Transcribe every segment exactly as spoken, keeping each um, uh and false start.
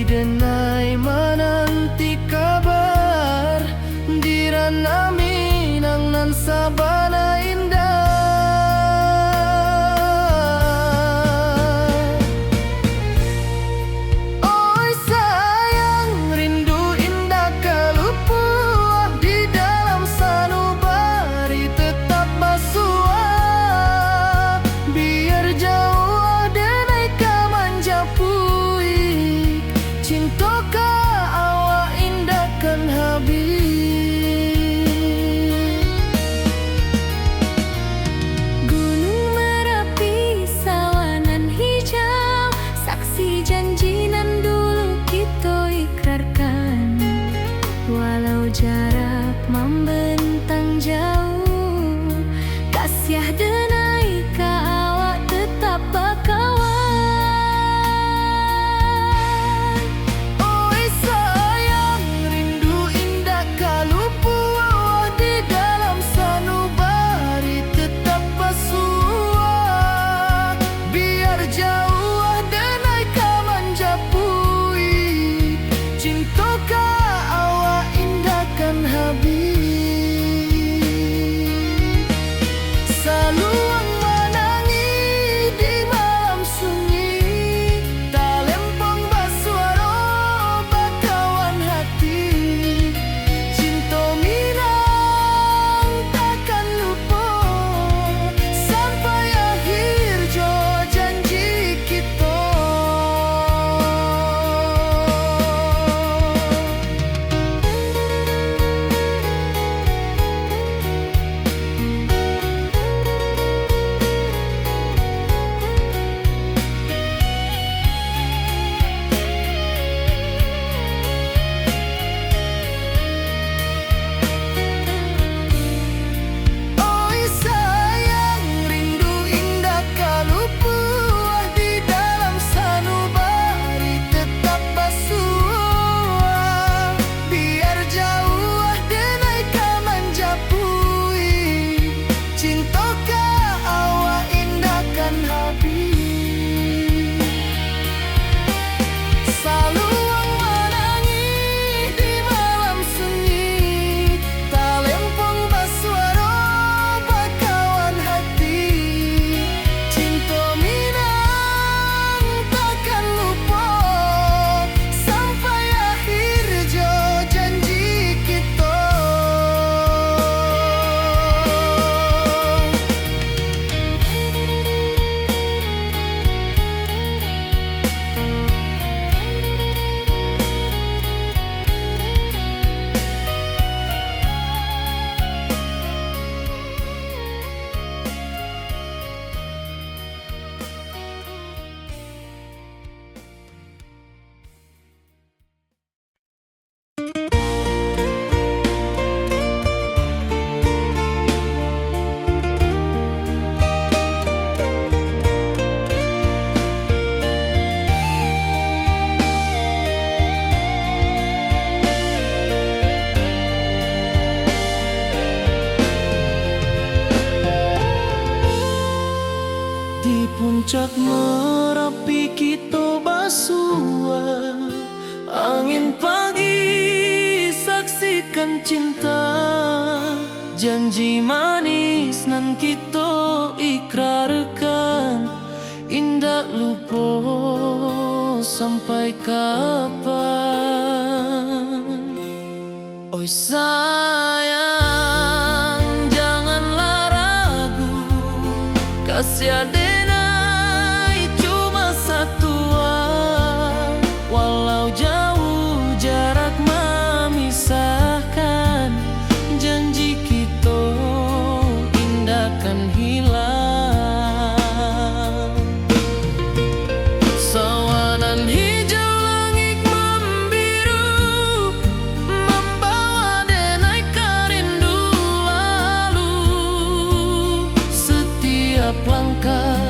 Denai mananti kabar, di Ranah Minang nan sabana indah. Oi sayang, rindu indak ka lupuah, di dalam sanubari tetap basuah. Biar jauah denai ka manjapuik, cinto ka awak indak kan habih. Gunung Marapi, sawanan hijau, saksi janji nan dulu kito ikrarkan. Walau jarak mambentang jauh, kasiah denai ka awak tetap bakawan. Oi sayang, rindu indak ka lupuah, di dalam sanubari tetap basuah. Biar jauah denai ka manjapuik, cinto ka awak indak kan habih. Saluang manangih di malam sunyi, talempong basuaro bakawan hati. Cinto Minang takkan lupo, sampai akhir jo janji kito. Oi sayang, rindu indak ka lupuah, di dalam sanubari tetap basuah. Biar jauah denai ka manjapuik, cinto ka awak indak kan habih. Saluang manangih di malam sunyi, talempong basuaro bakawan hati. Cinto Minang takkan lupo, sampai akhir jo janji kito. Di puncak Marapi kito basuah, angin pagi saksikan cinta, janji manis nan kito ikrarkan, indak lupo sampai kapan. Oi sayang, janganlah ragu, kasiah denai cuma satua. Walau jauh jarak mamisahkan, janji kito indak kan hilang. Sawanan hijau langik mambiru, mambawa denai ka rindu lalu. Satiap langkah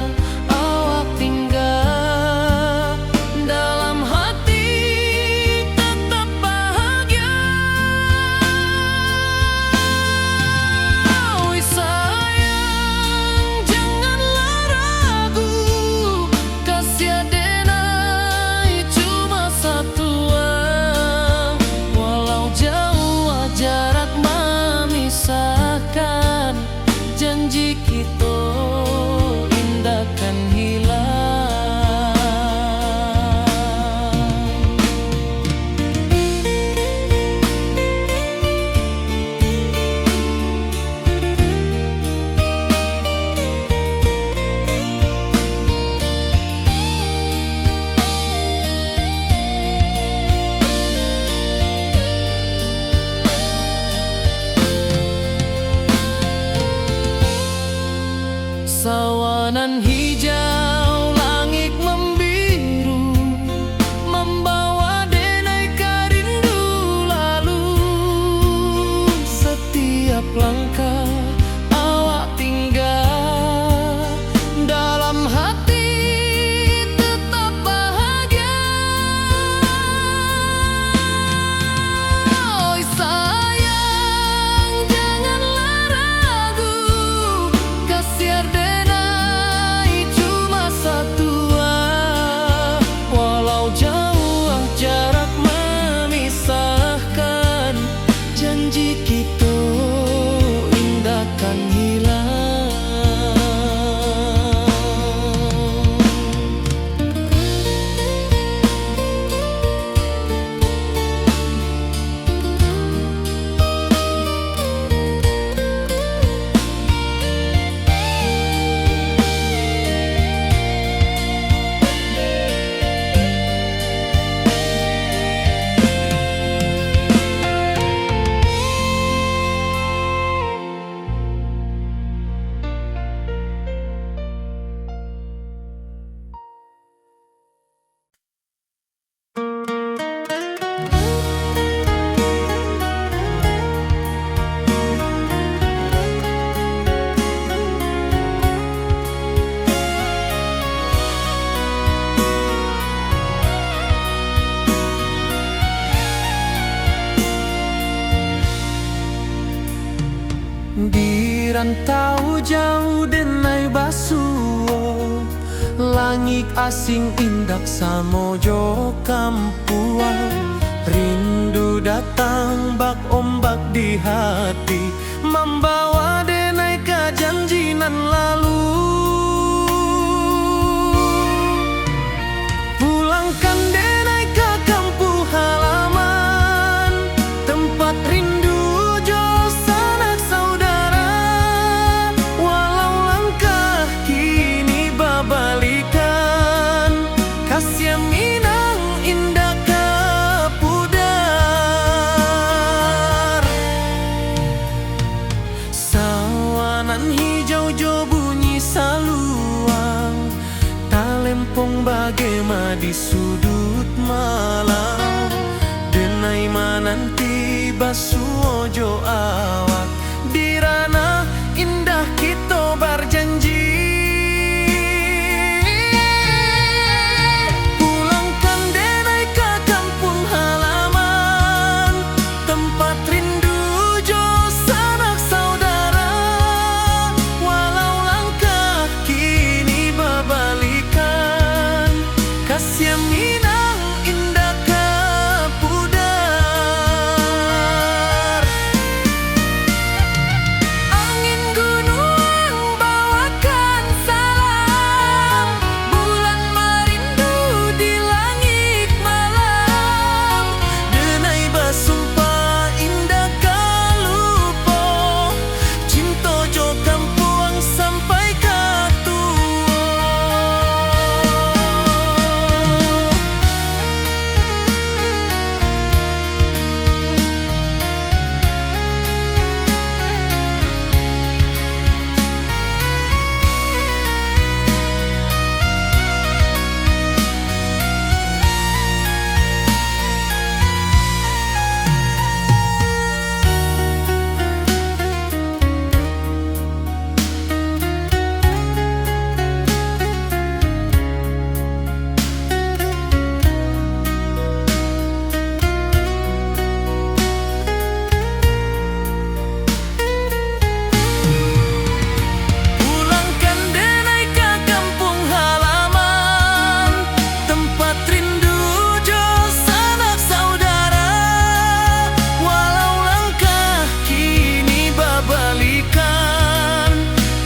Antau jauah denai basuo, langik asing indak samo jo kampuang. Rindu datang bak ombak di hati, mambawa denai ka janji nan lalu. Pulangkan denai ka kampuang halaman, tempat rindu jo sanak saudara. Walau langkah kini babalikan, kasiah Minang indak ka pudar. Sawah nan hijau jo bunyi saluang, talempong bagema di suduik malam. Denai mananti basuo jo awak, di ranah indah kito barjanji. Pulangkan denai ka kampuang halaman, tempat rindu jo sanak saudara. Walau langkah kini babalikan, kasiah Minang indak ka pudar. Angin gunuang bawakan salam, bulan marindu di langik malam. Denai basumpah indak ka lupo, cinto jo kampuang sampai ka tuo. Pulangkan denai ka kampuang halaman, tempat rindu jo sanak saudara. Walau langkah kini babalikan,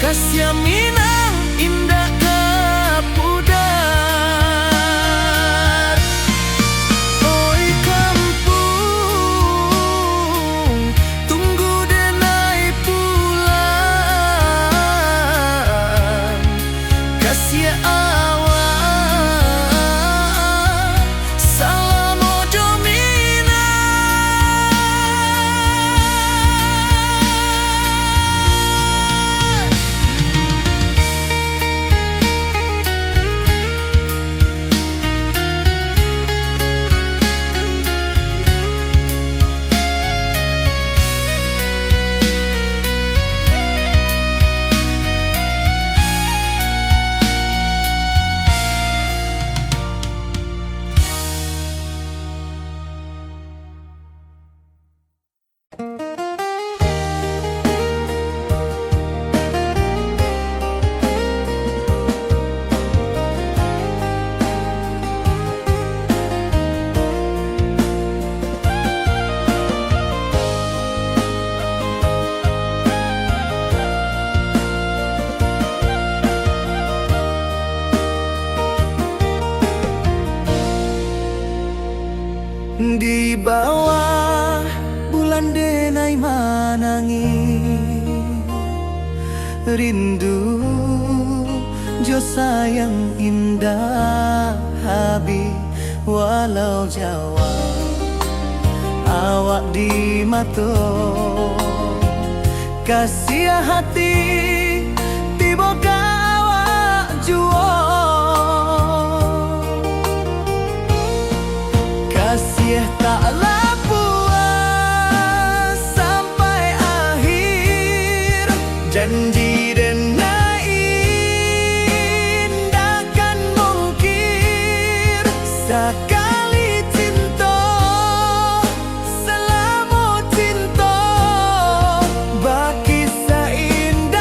kasiah Minang indak ka pudar. Oi kampuang, tunggu denai pulang. Kasiah awak salamo jo Minang. Di bawah bulan denai manangih, rindu jo sayang indak habih, walau jauah awak di mato. Kasiah hati tibo ka awak juo. Kasiah tak lah puas sampai akhir. Janji denai indak kan mungkir. Sakali cinto, salamo cinto, bakisah indah.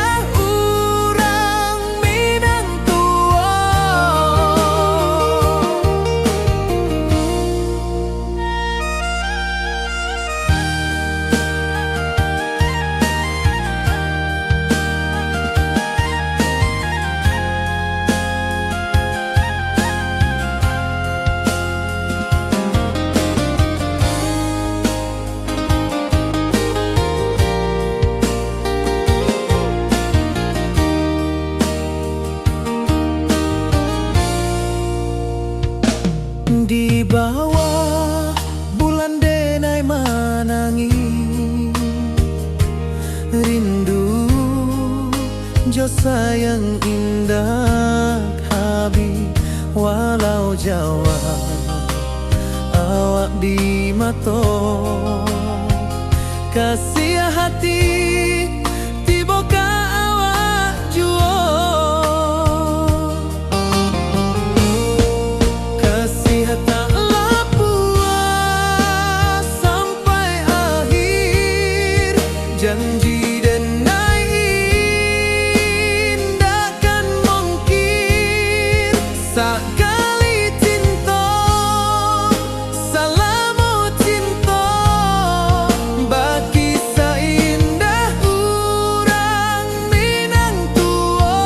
Di bawah bulan denai manangih, rindu jo sayang indak habih, walau jauah awak di mato, kasiah hati tibo ka awak juo. Kasiah tak lah puas sampai akhir, janji denai indak kan mungkir. Sakali cinto, salamo cinto, bakisah indah urang Minang tuo.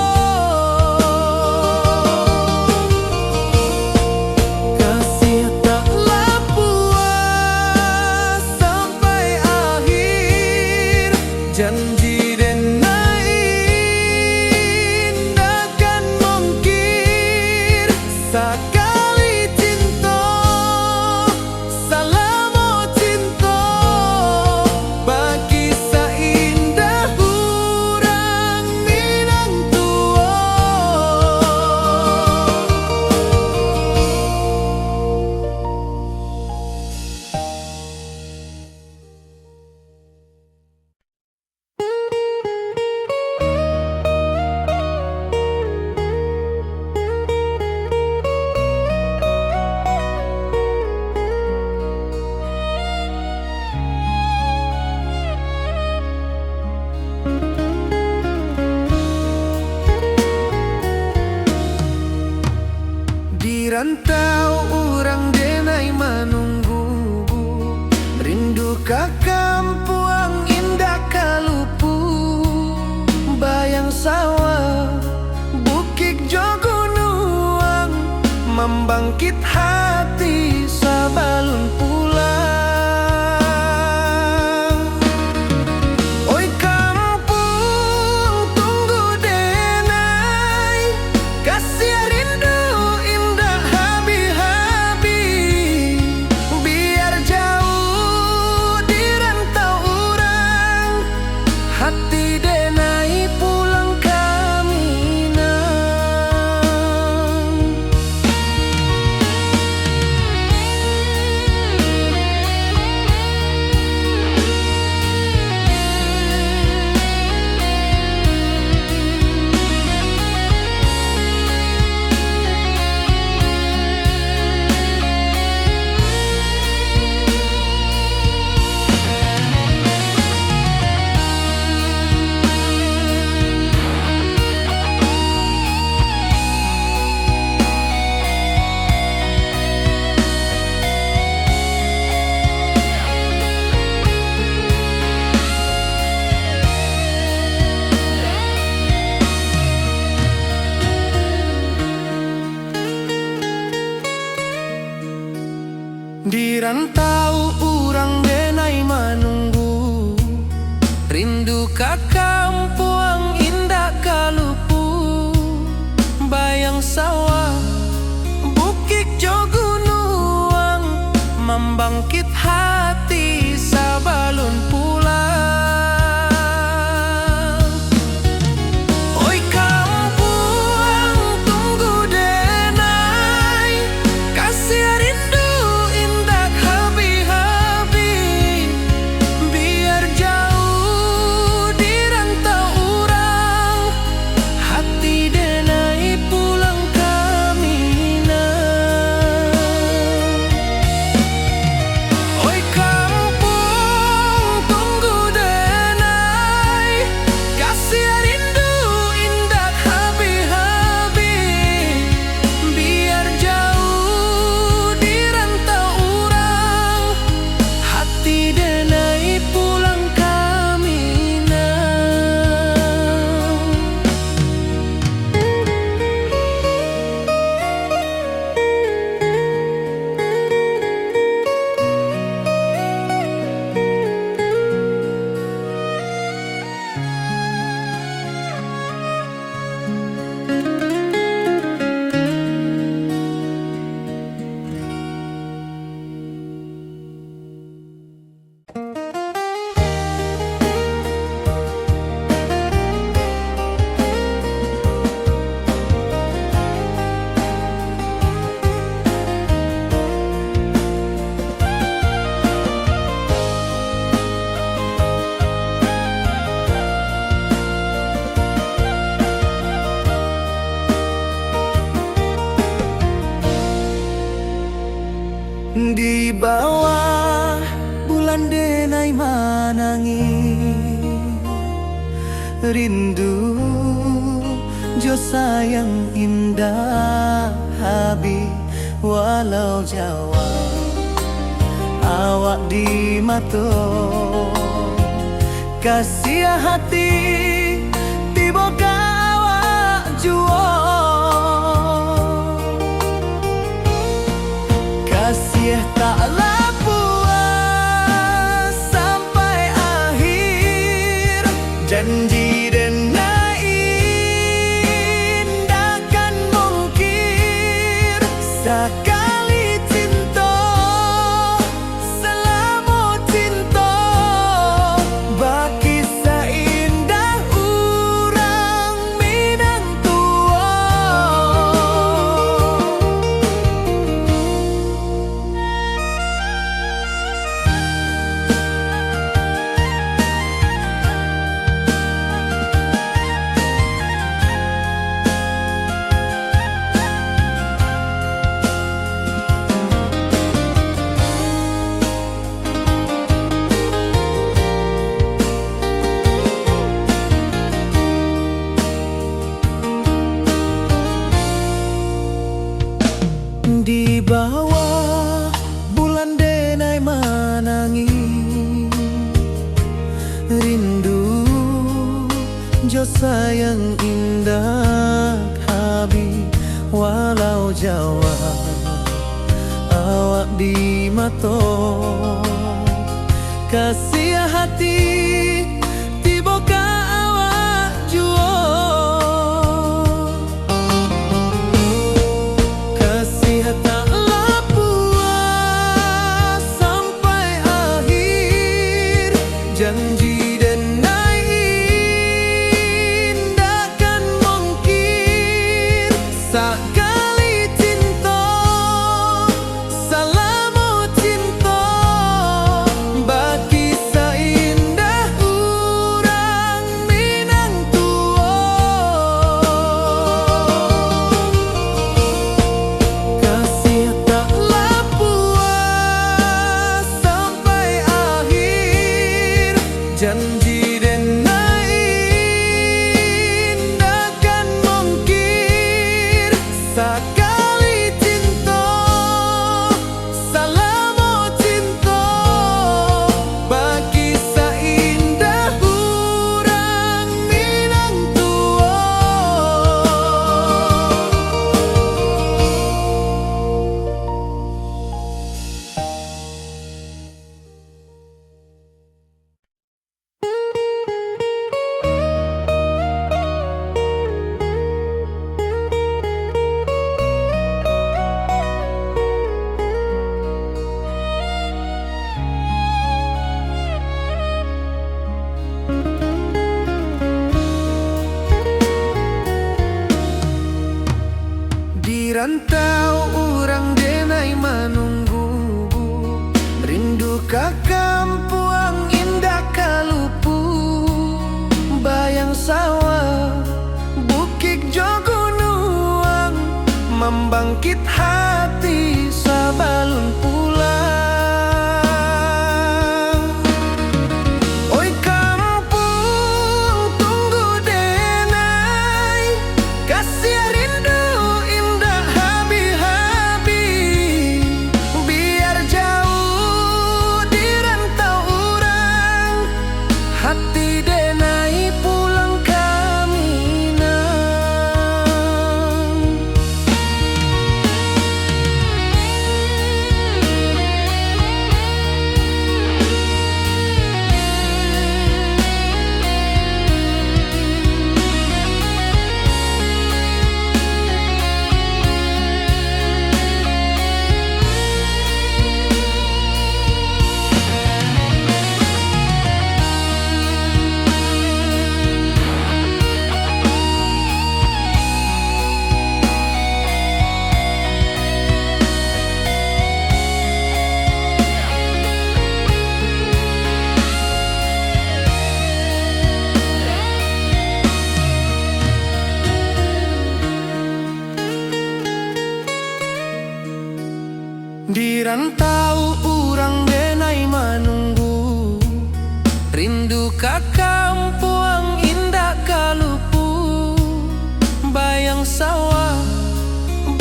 Kasiah tak lah puas sampai akhir, janji denai indak kan mungkir. Sakali cinto, salamo cinto, bakisah indah urang Minang tuo. Di rantau urang denai manunggu, rindu ka kampuang indak ka lupu. Bayang sawah, bukik jo gunuang, mambangkit hati sabalun pulang. Oi kampuang, tunggu denai, kasiah rindu indak habih-habih. Biar jauah di rantau urang, hati denai pulang ka Minang. Di rantau urang denai manunggu, rindu ka kampuang indak ka lupu. Bayang sawah, bukik jo gunuang, mambangkit hati sabalun pulang. Oi kampuang, tunggu denai, kasiah rindu indak habih-habih. Biar jauah di rantau urang, hati denai pulang ka Minang. Oi kampuang, Di bawah bulan denai manangih, rindu jo sayang indak habih, walau jauah awak di mato. Kasiah hati tibo ka awak juo. Kasiah tak lah puas sampai akhir. Janji denai indak kan mungkir. Sakali cinto, salamo cinto, bakisah indah urang Minang tuo. Di bawah bulan denai manangih, rindu jo sayang indak habih, walau jauah awak di mato. Kasiah hati tibo ka awak juo. Kasiah tak lah puas sampai akhir. Janji denai indak kan mungkir. Sakali cinto, salamo cinto, bakisah indah urang Minang tuo. Kasiah tak lah puas sampai akhir. Janji denai indak kan mungkir. Sakali cinto, salamo cinto, bakisah indah urang Minang tuo. Di rantau urang denai manunggu, rindu ka kampuang indak ka lupu. Bayang sawah, bukik jo gunuang, mambangkit hati sabalun pulang. Oi kampuang, tunggu denai, kasiah rindu indak habih-habih. Biar jauah di Di rantau urang denai manunggu, rindu ka kampuang indak ka lupu. Bayang sawah,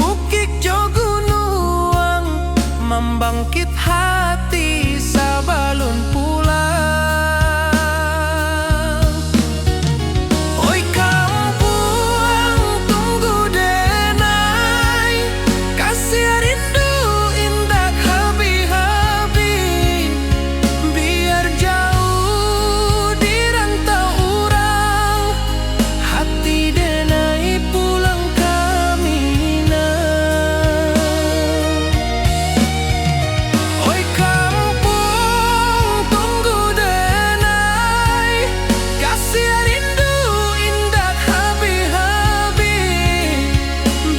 bukik jo gunuang, mambangkit hati sabalun pulang. Oi kampuang, tunggu denai, kasiah rindu indak habih-habih. Biar jauh di rantau urang, hati denai pulang ka Minang. Oi kampuang, tunggu denai, kasiah rindu indak habih-habih.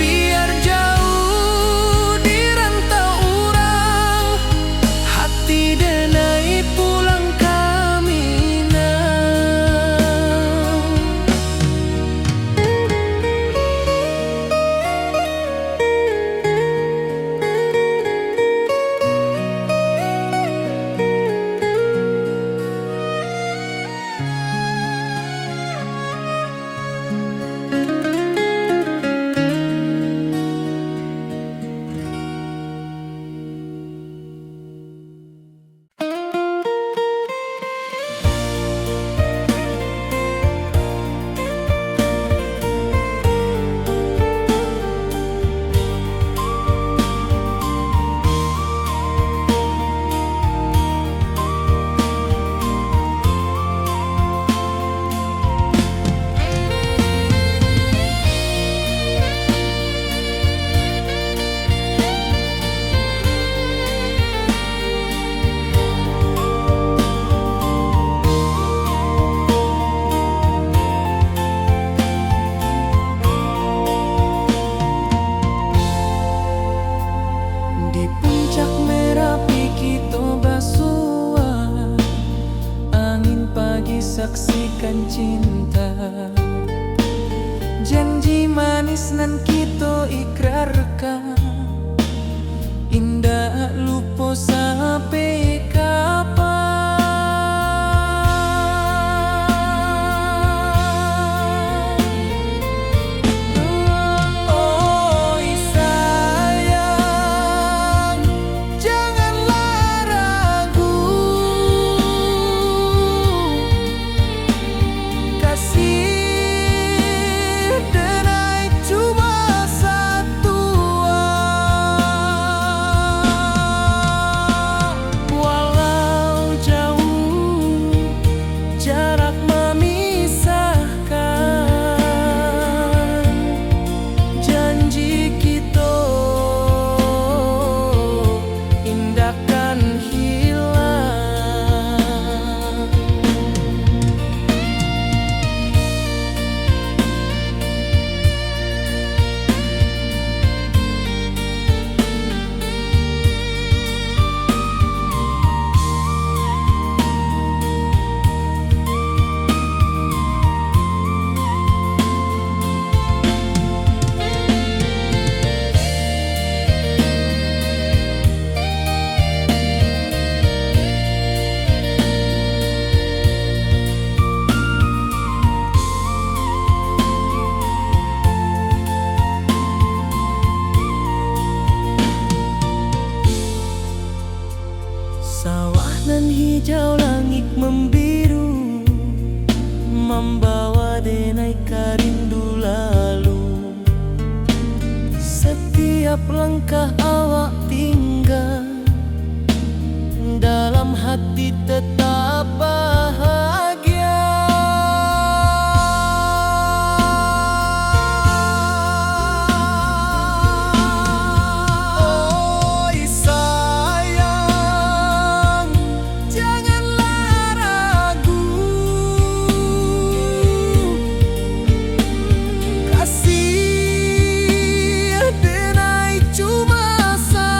Biar jauh di rantau urang, hati denai pulang ka Minang. Di puncak Merapi kito basua, angin pagi saksikan cinta. Janji manis nan kito ikrarkan, indak lupo sampai kapan. Oi sayang, janganlah ragu, kasih denai cuma satua. Walau jauh jarak mamisahkan, janji kito indak kan hilang. Sawah nan hijau, langik mambiru, mambawa denai ka rindu lalu. Satiap langkah awak tingga, dalam hati tetap bahagia. Oi sayang, janganlah ragu, kasih denai cuma sa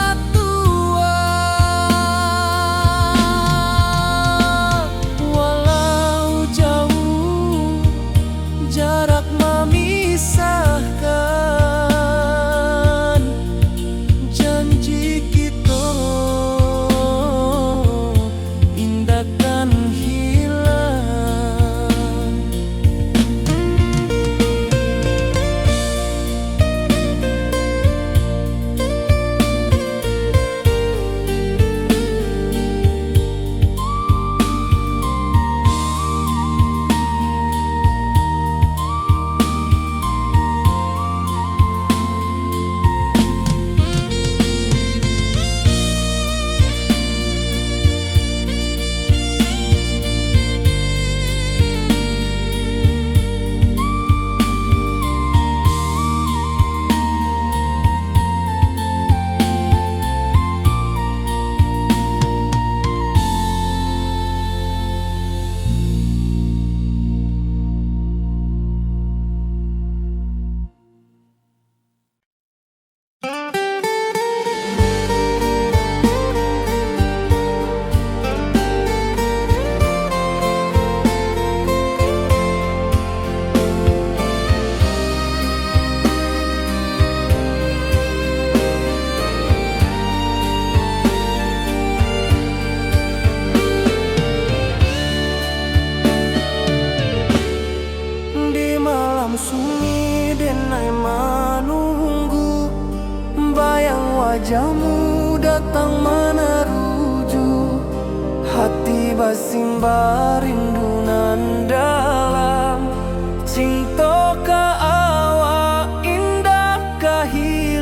Tang manaruju, hati basimba rindu nan dalam. Cinto ka awak indak ka hilang.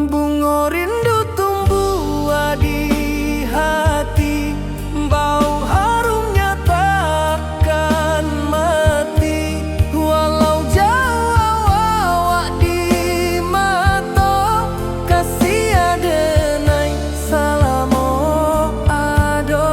Bungo rindu tumbuah di hati, bau harumnya takkan mati. Walau jauah awak di mato, kasih adenai salamo ado.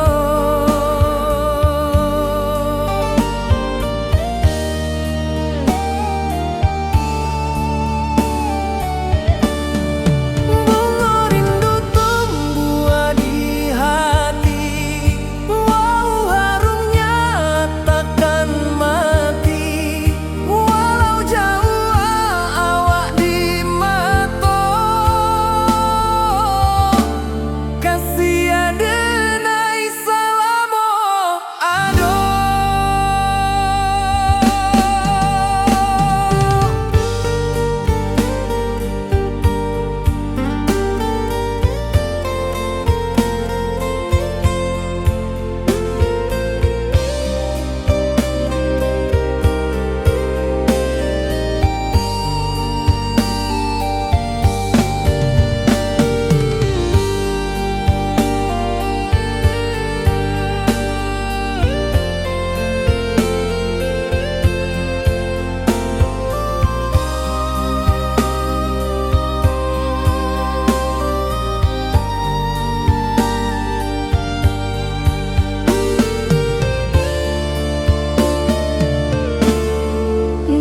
Bungo rindu tumbuah di hati, bau harumnya takkan mati. Walau jauah awak di mato, kasih adenai salamo ado.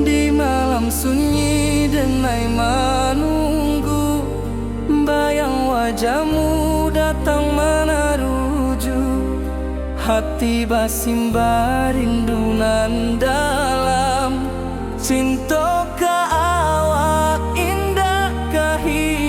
Di malam sunyi denai manunggu, bayang wajahmu datang manaruju. Hati basimba rindu nan dalam, cinto ka awak indak ka hilang.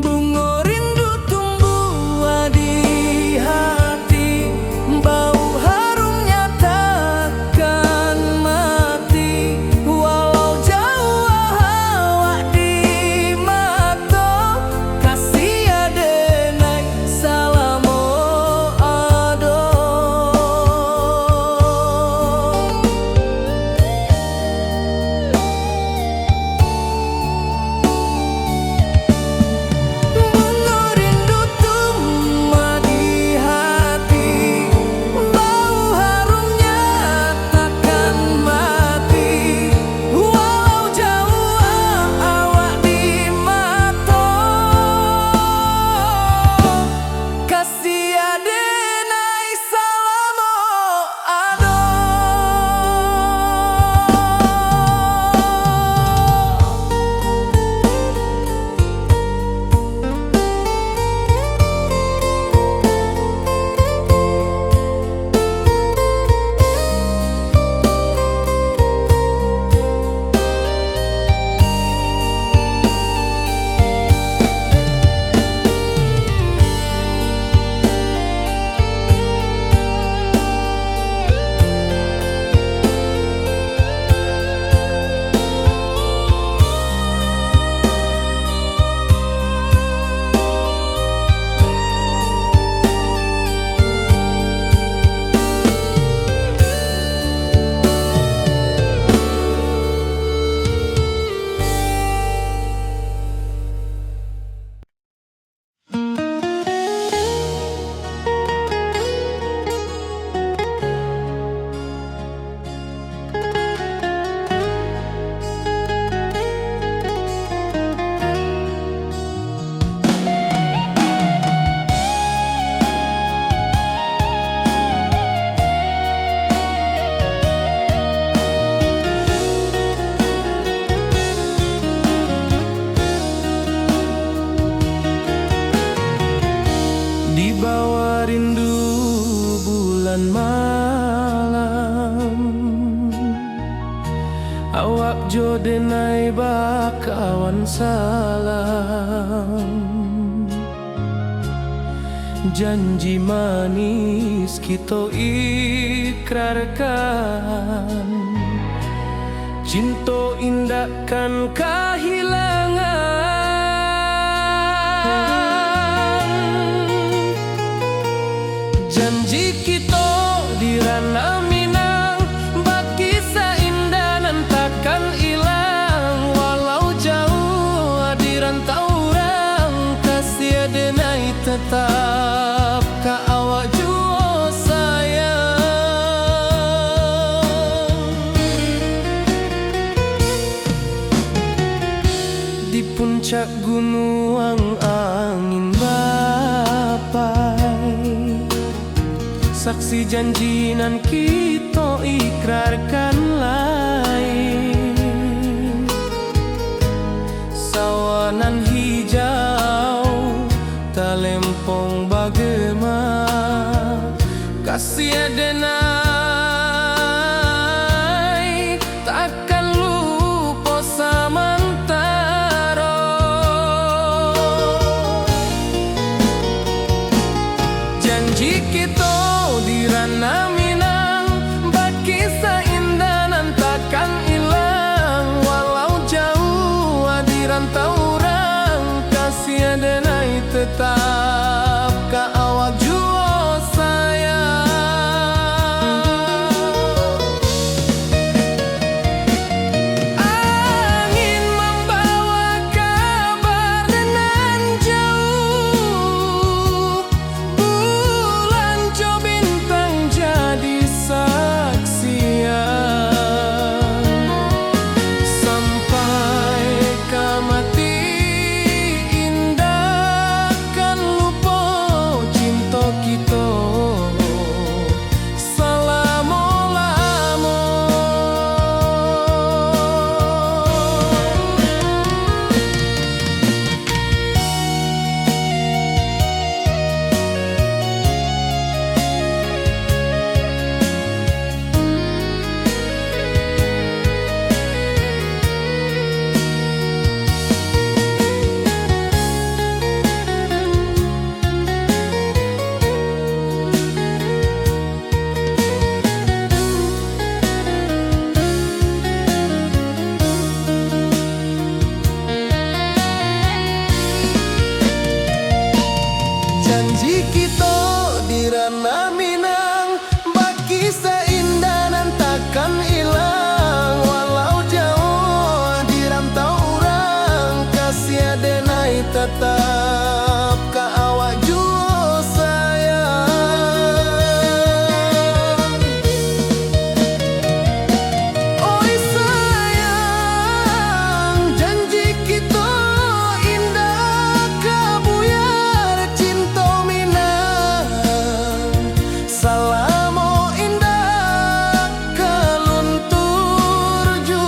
Bungo rindu tumbuah di hati, bau harumnya takkan mati. Walau jauah awak di mato, kasih adenai salamo ado. Bungo rindu tumbuah di hati, bau harumnya takkan mati. Walau jauah awak di mato, kasih adenai salamo ado. Di bawah rindu bulan malam, awak jo denai bakawan salam. Janji manis kito ikan ikrarkan, cinto indak kan kahilangan. Janji kito di Ranah Minang, bakisah indah nan takkan ilang. Walau jauah di rantau urang, kasih denai tetap ka awak juo sayang. Di puncak gunuang angin bapai, saksi janji nan kito ikrarkan lai. Sawah nan hijau, talempong bagema, kasih denai takkan lupo samantaro. Janji kito di Ranah Minang, bakisah indah nan takkan ilang. Walau jauah di rantau urang, kasih denai tetap ka awak juo sayang. Angin mambawa kabar nan jauah, bulan jo bintang jadi saksian. Sampai ka mati indak kan lupo cinto kito salamo-lamo. Janji kito di Ranah Minang, bakisah indah nan takkan ilang. Walau jauah di rantau urang, kasih denai tatap ka awak juo sayang. Oi sayang, janji kito indak ka buyar, cinto Minang salamo indak ka luntur juo.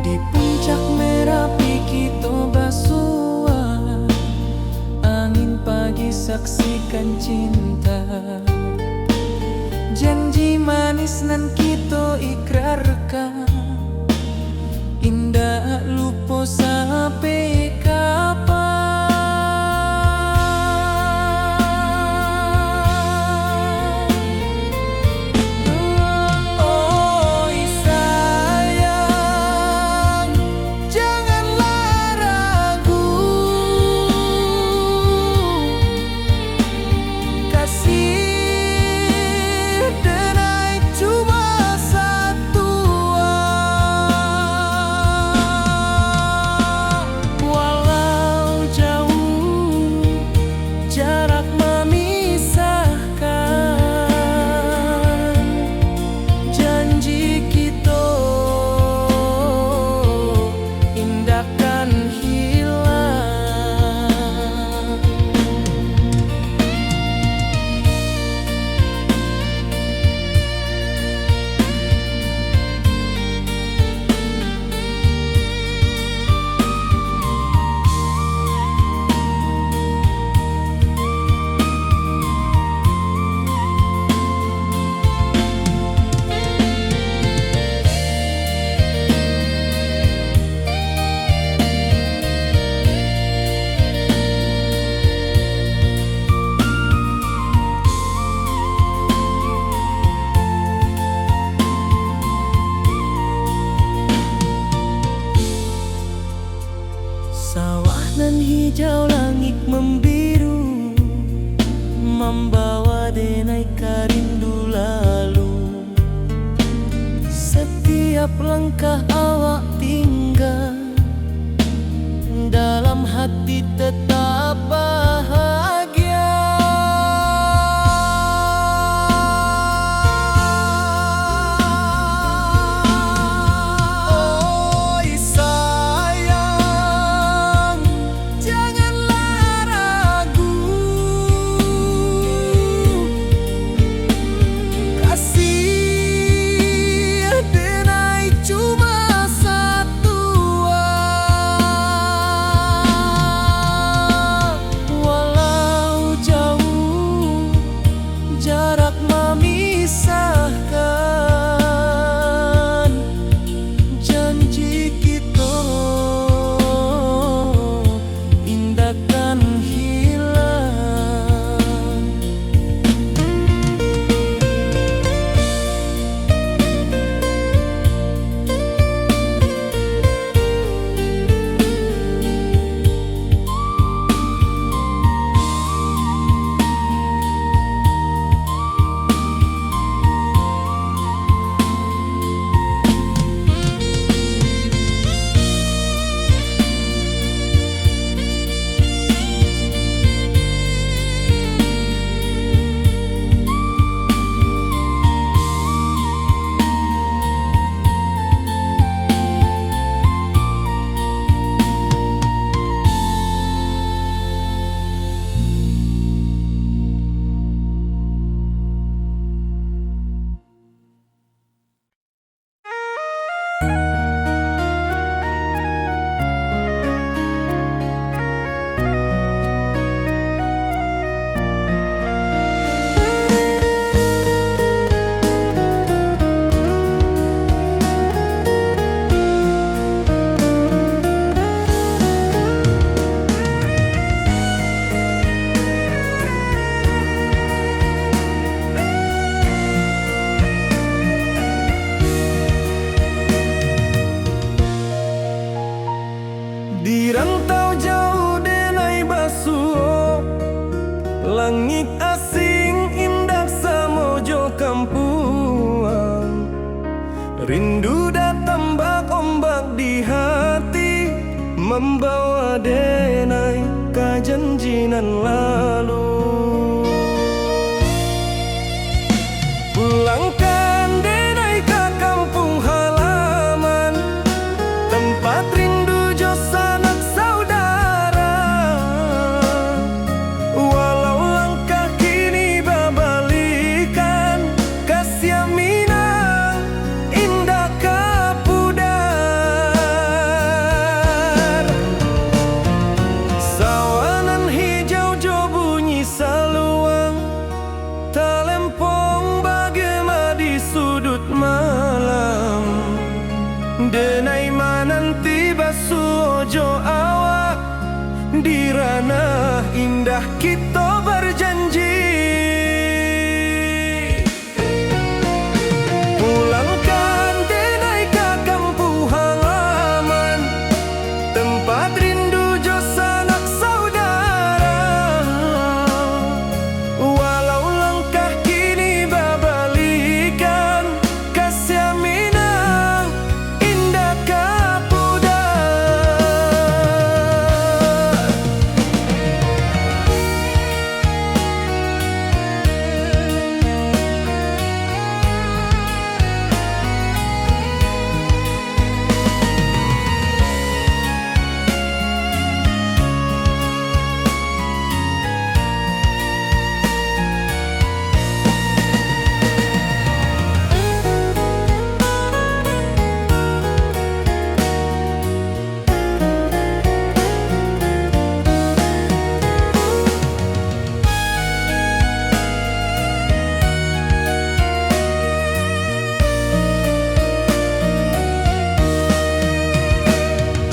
Di puncak Merapi kito basuo, angin pagi saksikan cinta. Janji manis nan kito ikrarkan, indak lupo sampai kapan. Oi sayang, janganlah ragu, kasih Hijau langik mambiru, mambawa denai ka rindu lalu. Satiap langkah awak tingga, dalam hati tetap bahagia. Oi sayang, janganlah ragu. Kasih denai cuma satu, ah. Walau jauh jarak mamisahkan, janji kito indak kan hilang. Di rantau jauah denai basuo, langik asing indak samo jo kampuang. Rindu datang bak ombak di hati, mambawa denai ka janji nan lalu. Pulangkan denai ka kampuang halaman, tempat rindu jo sanak saudara. Walau langkah kini babalikan, kasiah Minang indak ka pudar. Sawanan hijau jo bunyi saluang, talempong bagema di suduik malam. Denai mananti basuo jo awak, di ranah indah kito bajanji. Pulangkan denai ka kampuang halaman, tempat rindu jo sanak saudara. Walau langkah kini babalikan, kasiah Minang indak ka pudar.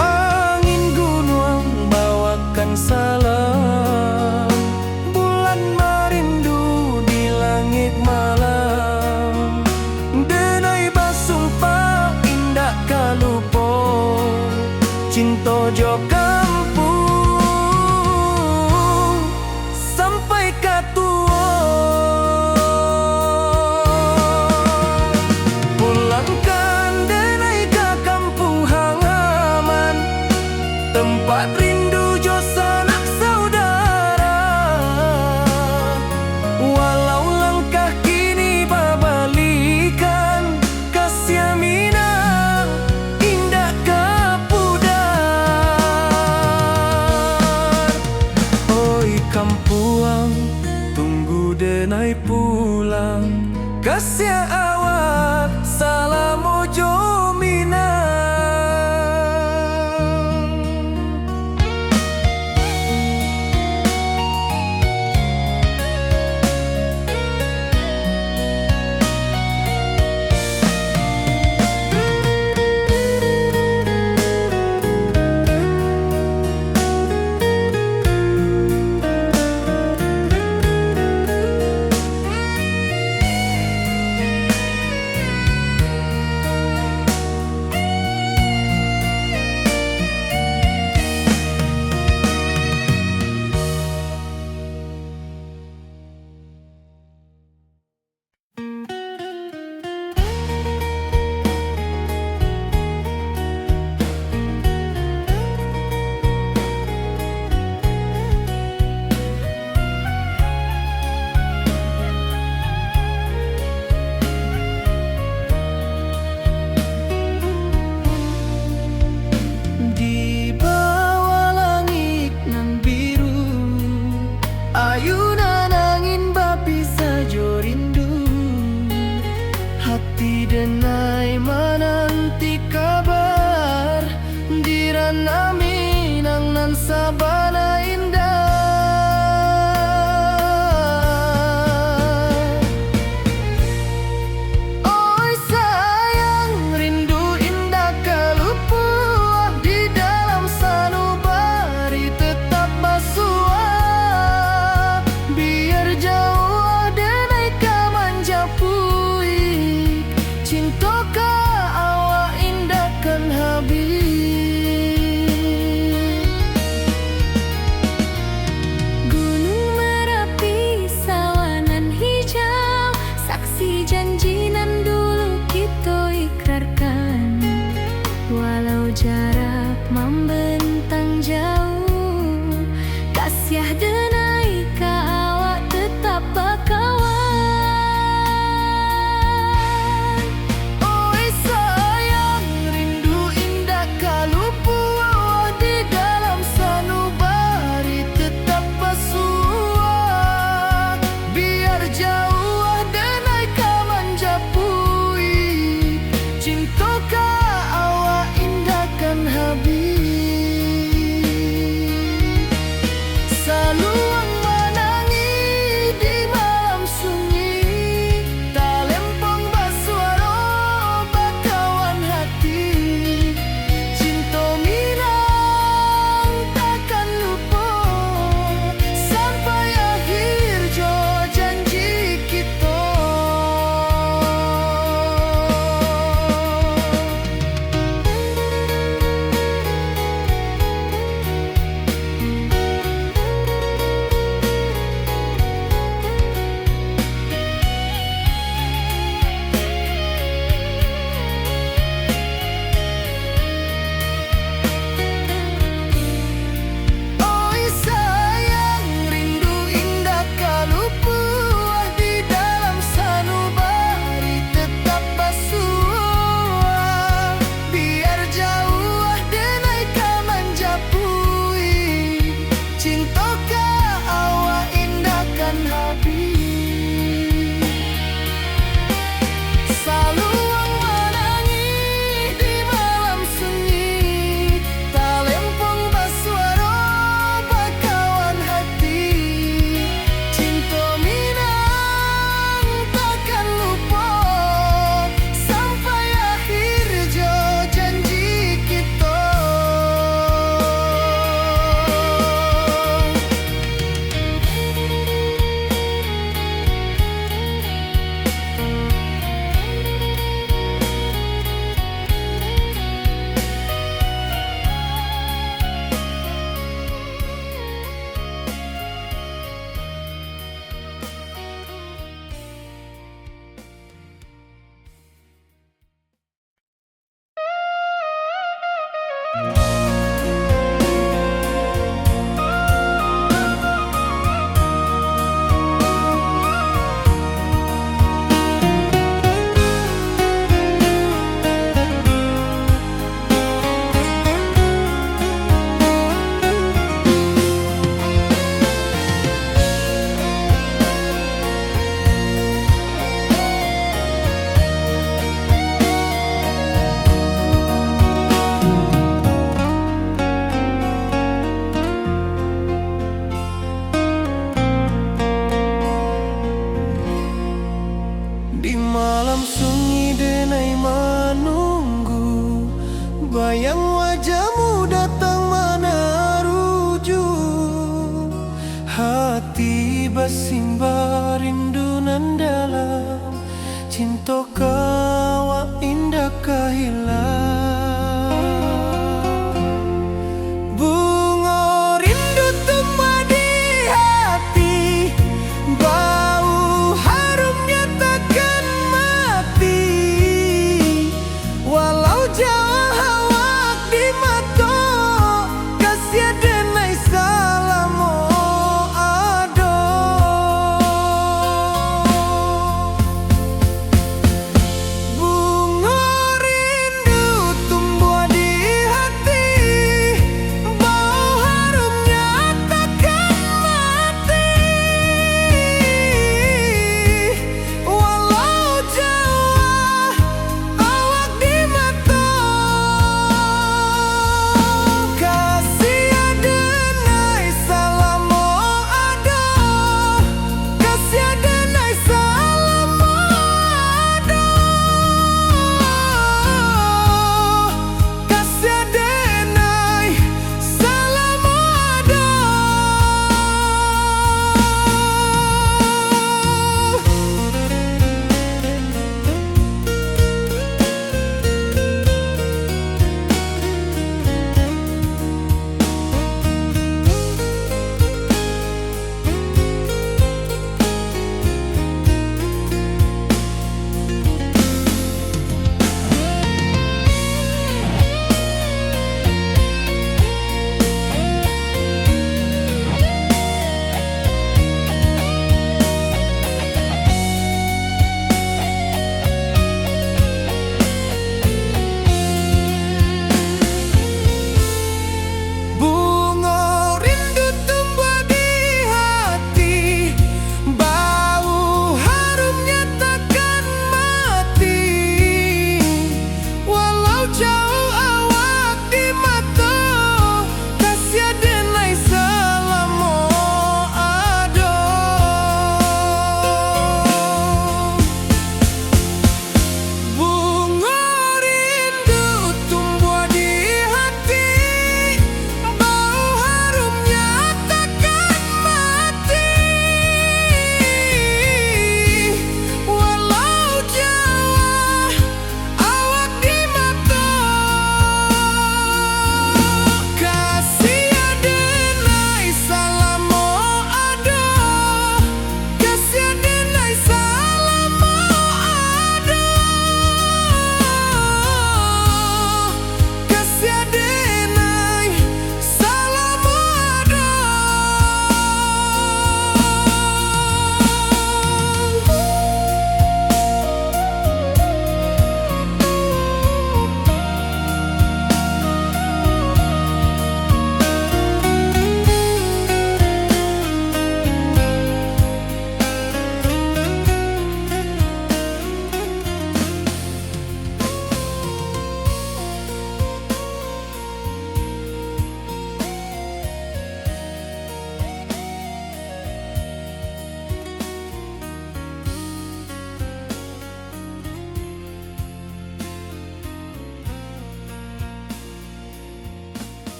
Angin gunuang bawakan salam, bulan marindu di langik malam. Denai basumpah indak ka lupo, cinto jo kampuang. sabana indah. Oi sayang, rindu indak ka lupuah, di dalam sanubari tetap basuah. Biar jauah denai ka manjapuik, cinto ka awak indak kan habih.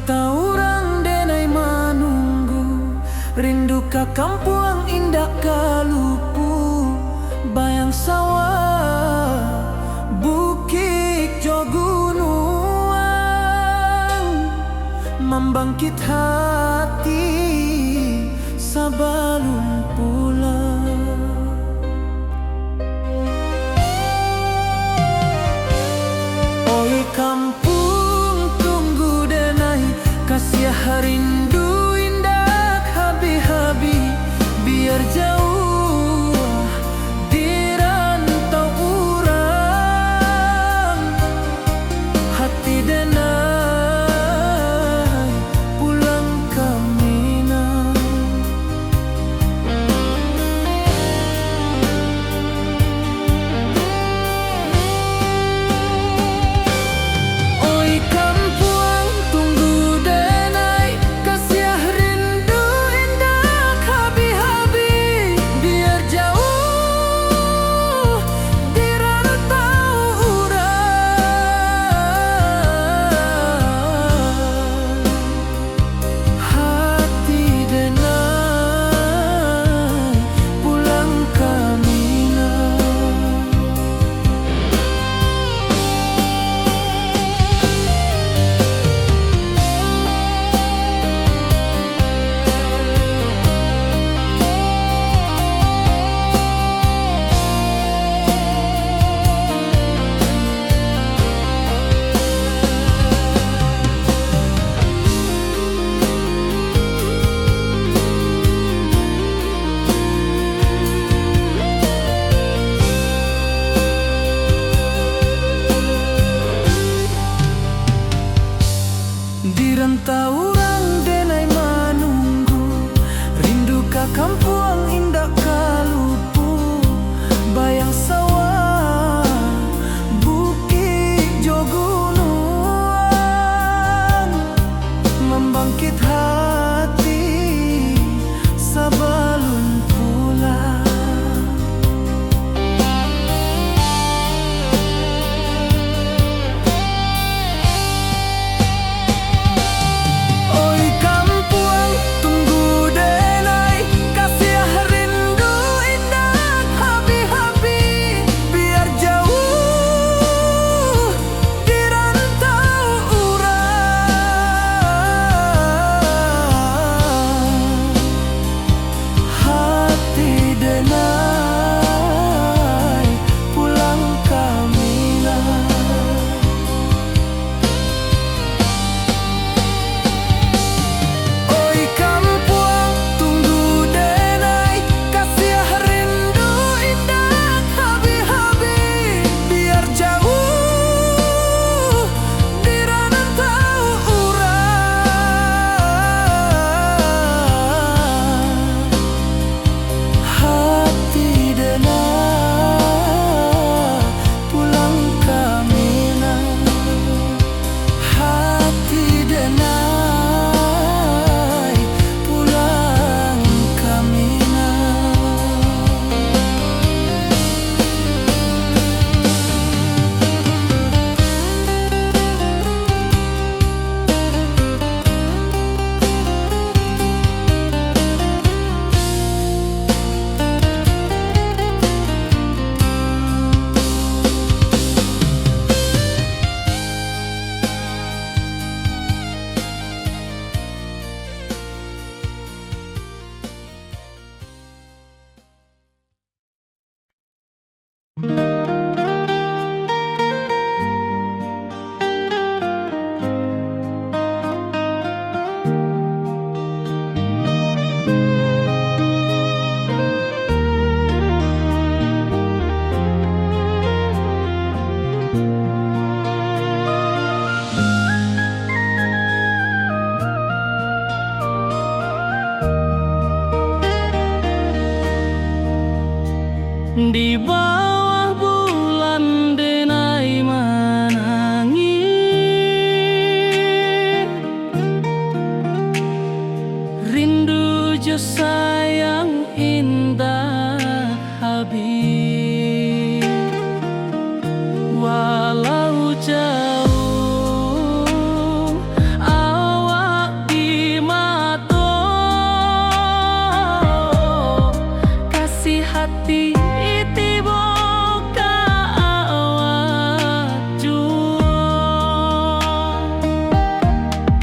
Taurang denai manunggu, rindu ka kampuang indak ka lupu, bayang sawah, bukik jo gunuang, mambangkit hati sabalun pulang. Oi kampuang, tunggu denai, kasiah rindu indak habih-habih, biar jauah di rantau urang, hati denai pulang ka Minang. Oi kampuang, tunggu denai, ka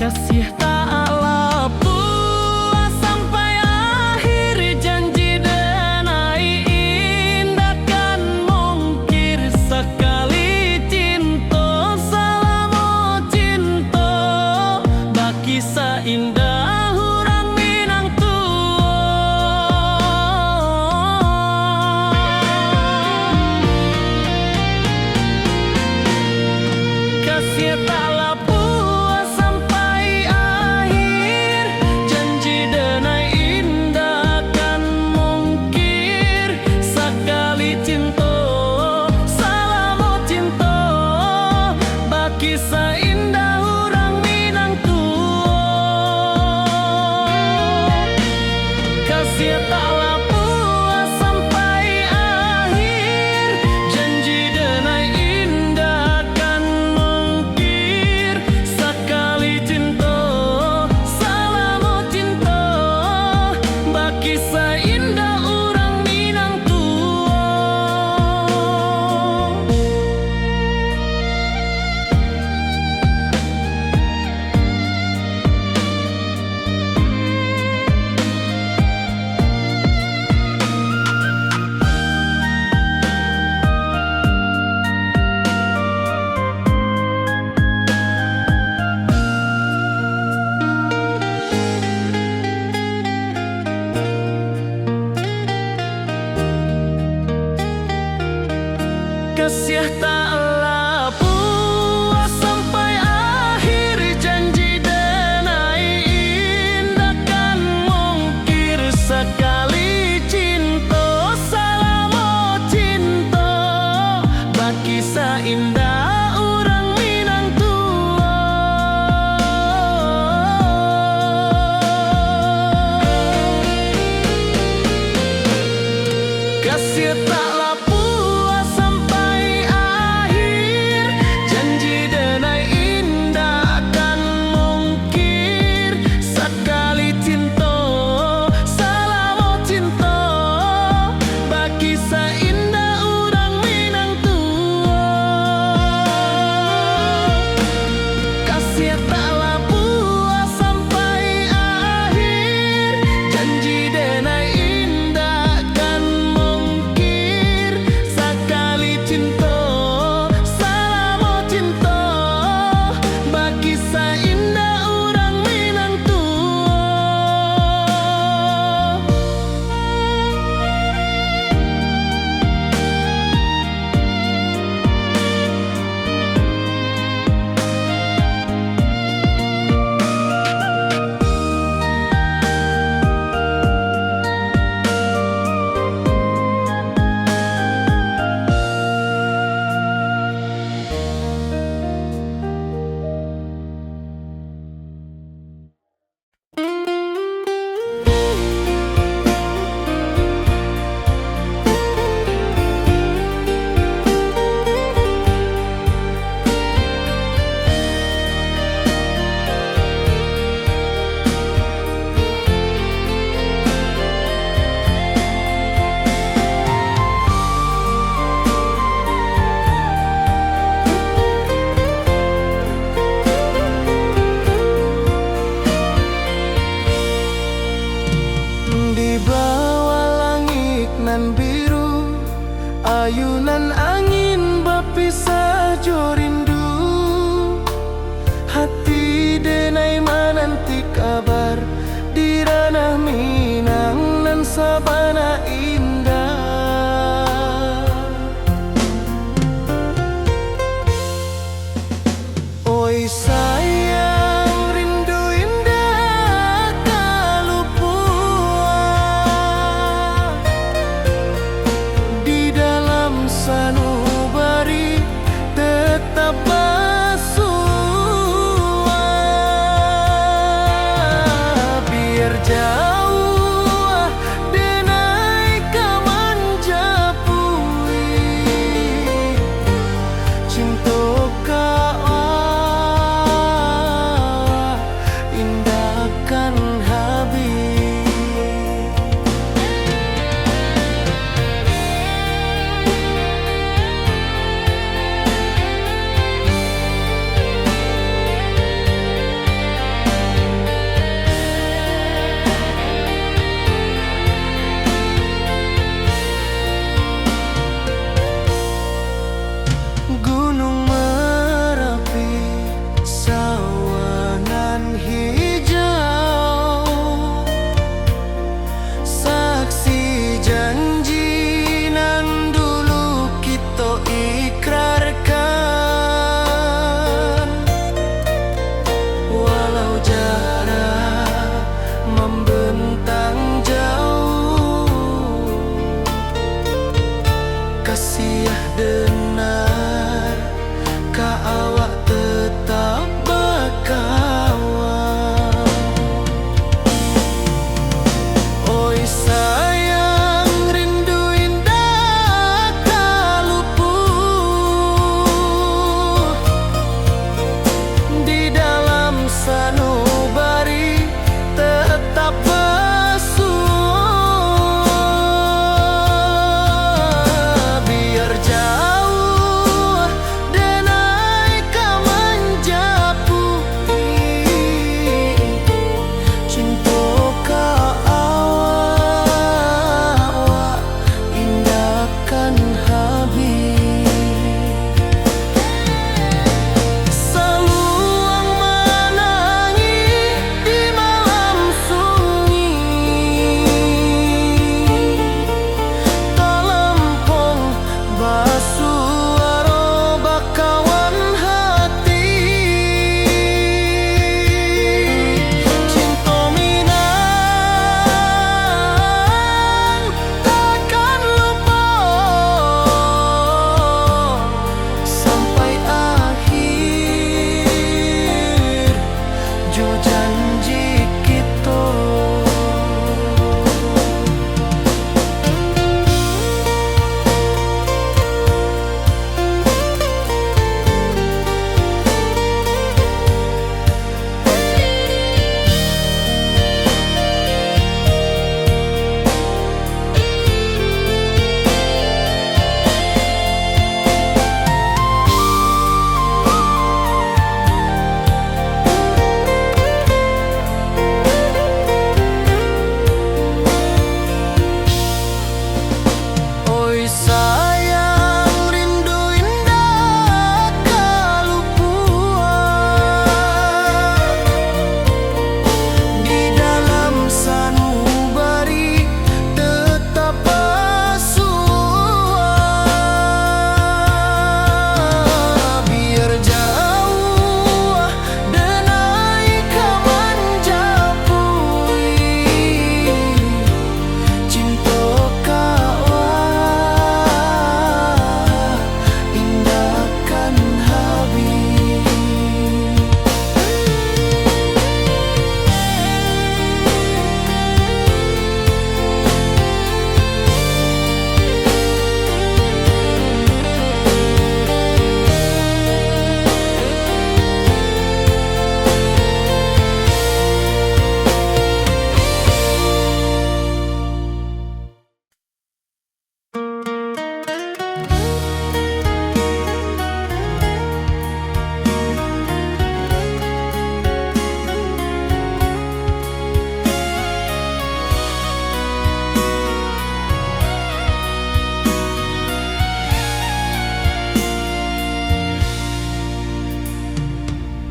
Kasiah tak lah puas sampai akhir, janji denai indak kan mungkir, sakali cinto, salamo cinto, bakisah indah urang Minang tuo. Kasiah tak lah puas sampai akhir, janji denai indak kan mungkir, sakali cinto, salamo cinto, bakisah indah urang Minang tuo. Kasiah tak lah puas sampai akhir, janji denai indak kan mungkir, sakali cinto, salamo cinto, bakisah indah urang Minang tuo. Kasiah tak lah puas sampai akhir, janji denai indak kan mungkir, sakali cinto, salamo cinto, bakisah indah urang Minang tuo. Kasiah tak lah puas sampai akhir, janji denai indak kan mungkir, sakali cinto, salamo cinto, bakisah indah urang Minang tuo. Kasiah tak lah puas sampai akhir, janji denai indak kan mungkir, sakali cinto, salamo cinto, bakisah indah urang Minang tuo. Di bawah langik nan biru, ayunan angin bapisah jo rindu. Hati denai mananti kabar di ranah Minang nan sabana indah. Oi sayang, rindu indak ka lupuak. Di dalam sanubari tetap basuah. Biar jauah denai ka manjapui cinto ka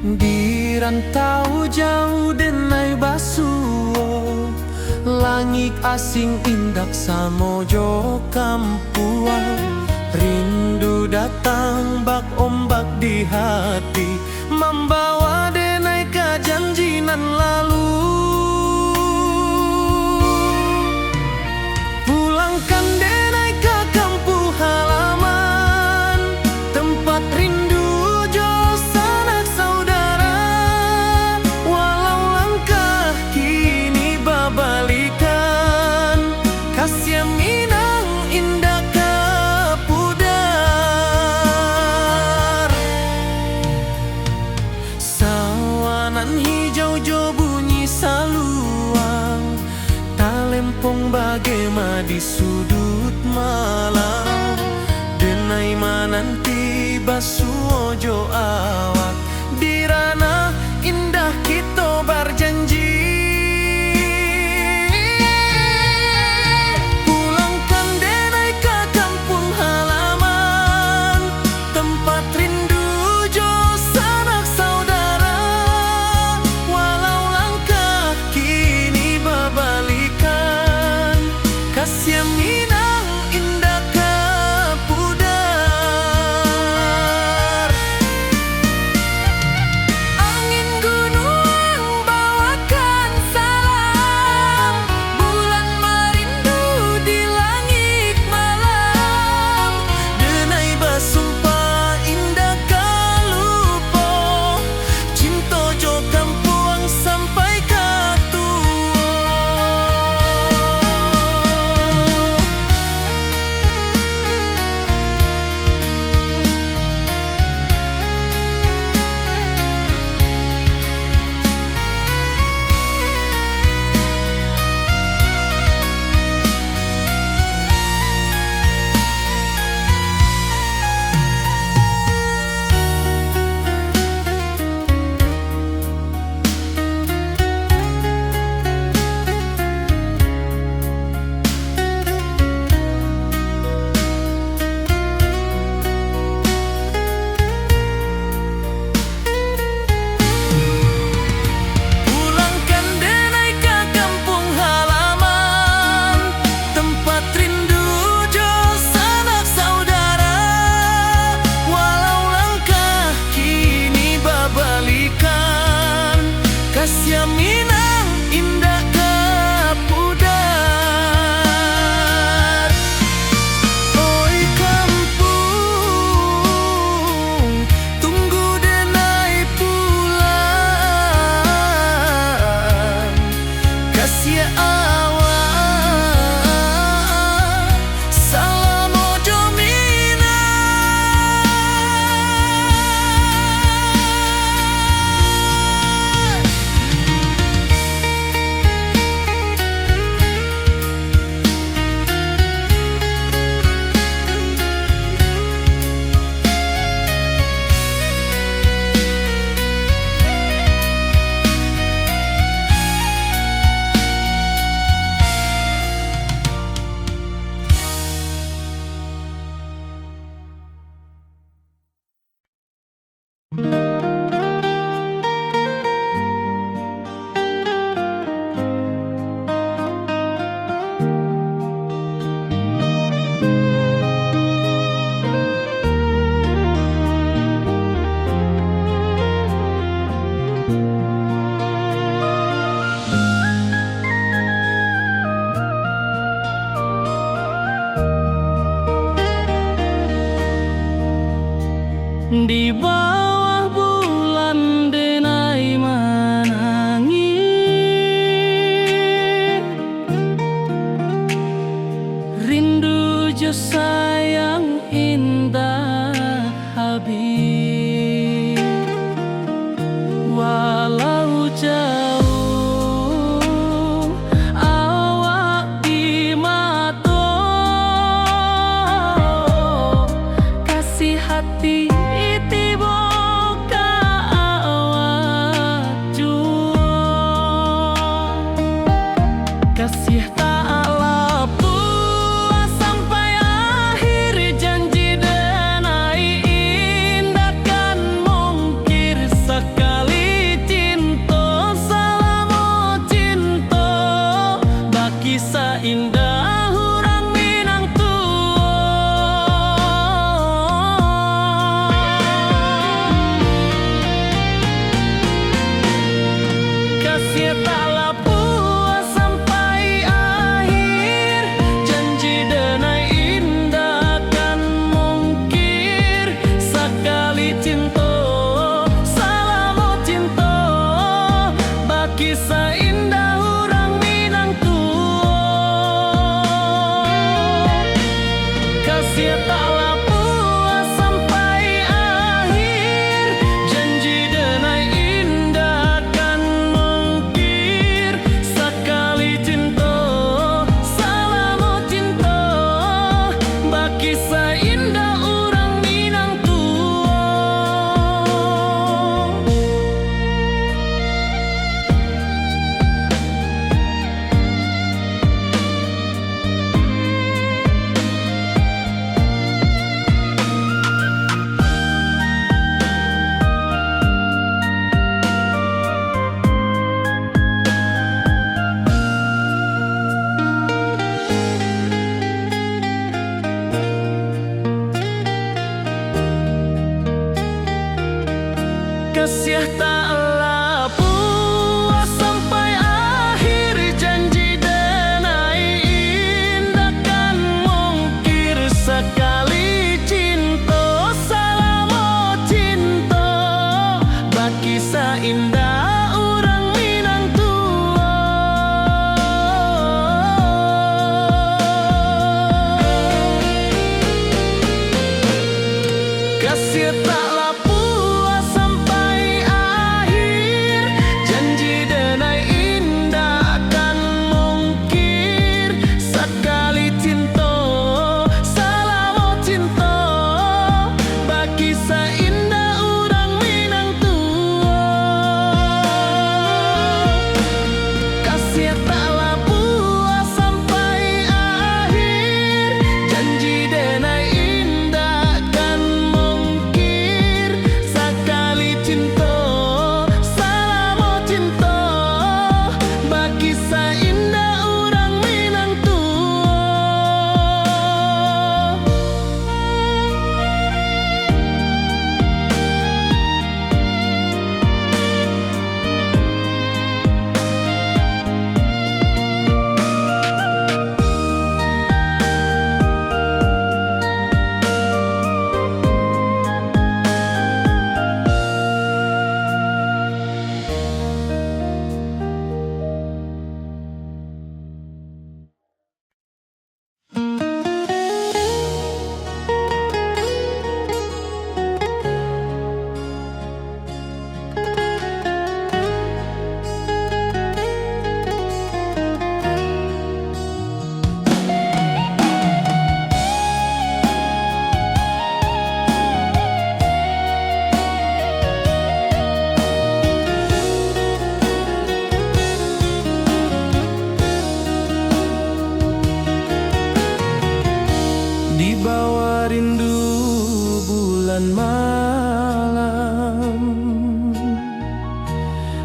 Di rantau jauah denai basuo, langik asing indak samo jo kampuang. Rindu datang bak ombak di hati, mambawa denai ka janji nan lalu. Pulangkan denai ka kampuang halaman, tempat rindu jo sanak saudara. Walau langkah kini babalikan, kasiah Minang indak ka pudar. Sawanan hijau jo bunyi saluang, talempong bagema di suduik malam. Denai mananti basuo jo awak, di ranah indah kito barjanji. Pulangkan denai ka kampuang halaman, tempat rindu jo sanak saudara. Walau langkah kini babalikan, kasiah Minang indak ka pudar. Kasiah taklah puas sampai akhir, janji denai indak kan mungkir, sakali cinto, salamo cinto, bakisah indak urang Minang tuo. Kasiah taklah puas sampai akhir, janji denai indak kan mungkir, sakali cinto, salamo cinto, bakisah indak urang Minang tuo. Kasiah taklah puas sampai akhir, janji denai indak kan mungkir, sakali cinto, salamo cinto, bakisah indak urang Minang tuo. Di bawah rindu bulan malam,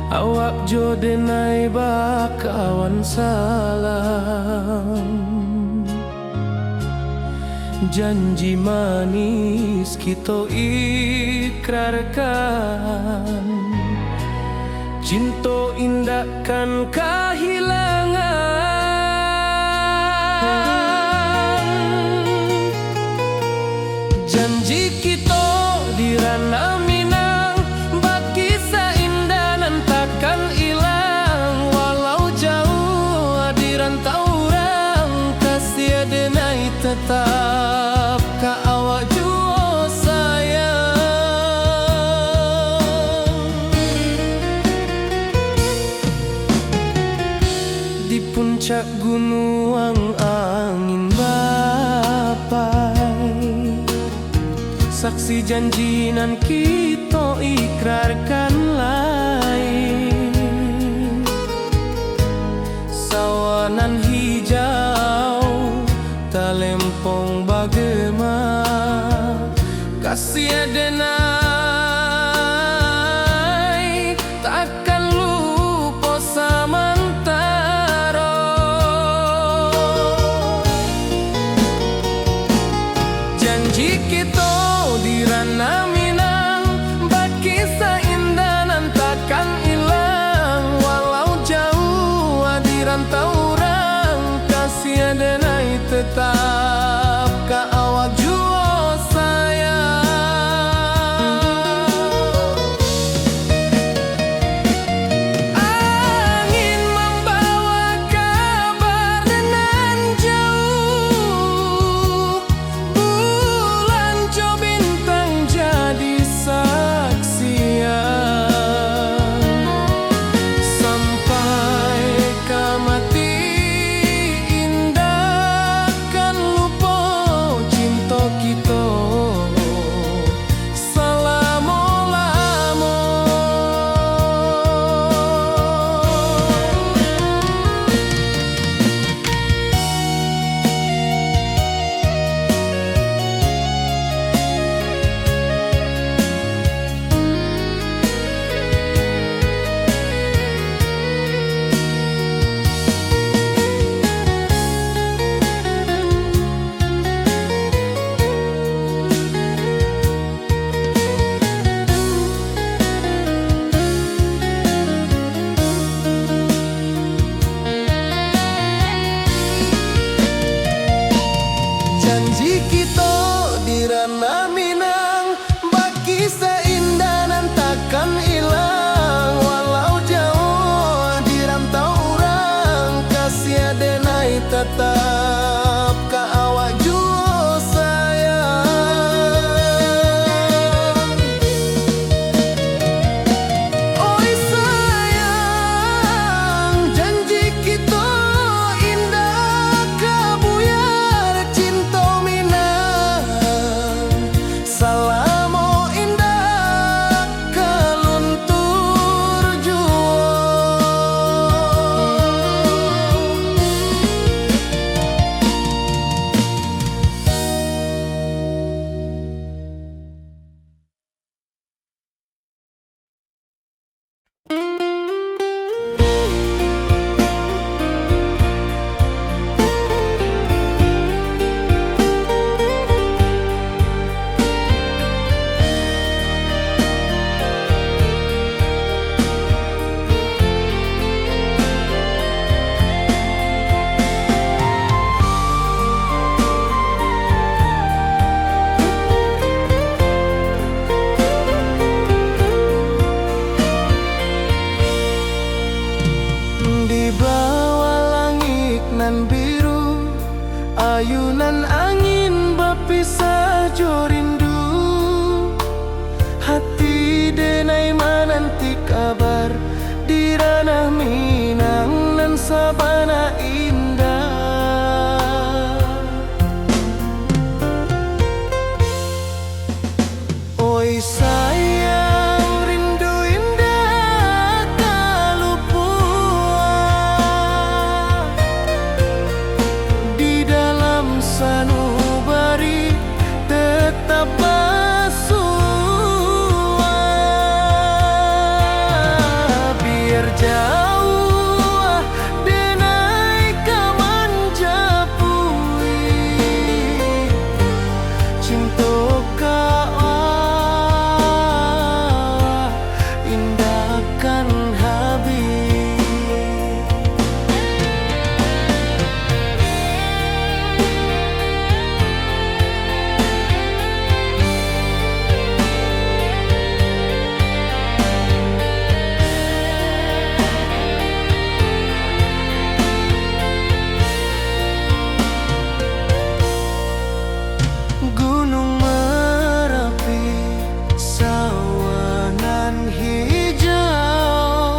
awak jo denai bakawan salam. Janji manis kito ikrarkan, cinto indak kan kahilangan. Janji kito di Ranah Minang, bakisah indah nan takkan ilang. Walau jauah di rantau urang, kasiah denai tetap ka awak juo sayang. Di puncak gunuang angin bapai, saksi janji nan kito ikrarkan lai. Sawah nan hijau, talempong bagema, kasiah denai takkan lupo samantaro. Janji kito di Ranah Minang, bakisah indah Bana indah. Oi sayang, rindu indak ka lupuah. Di dalam sanubari tetap basuah. Biar jauah denai ka manjapui, cinto ka awak indak kan habih. Gunung Marapi, sawah nan hijau,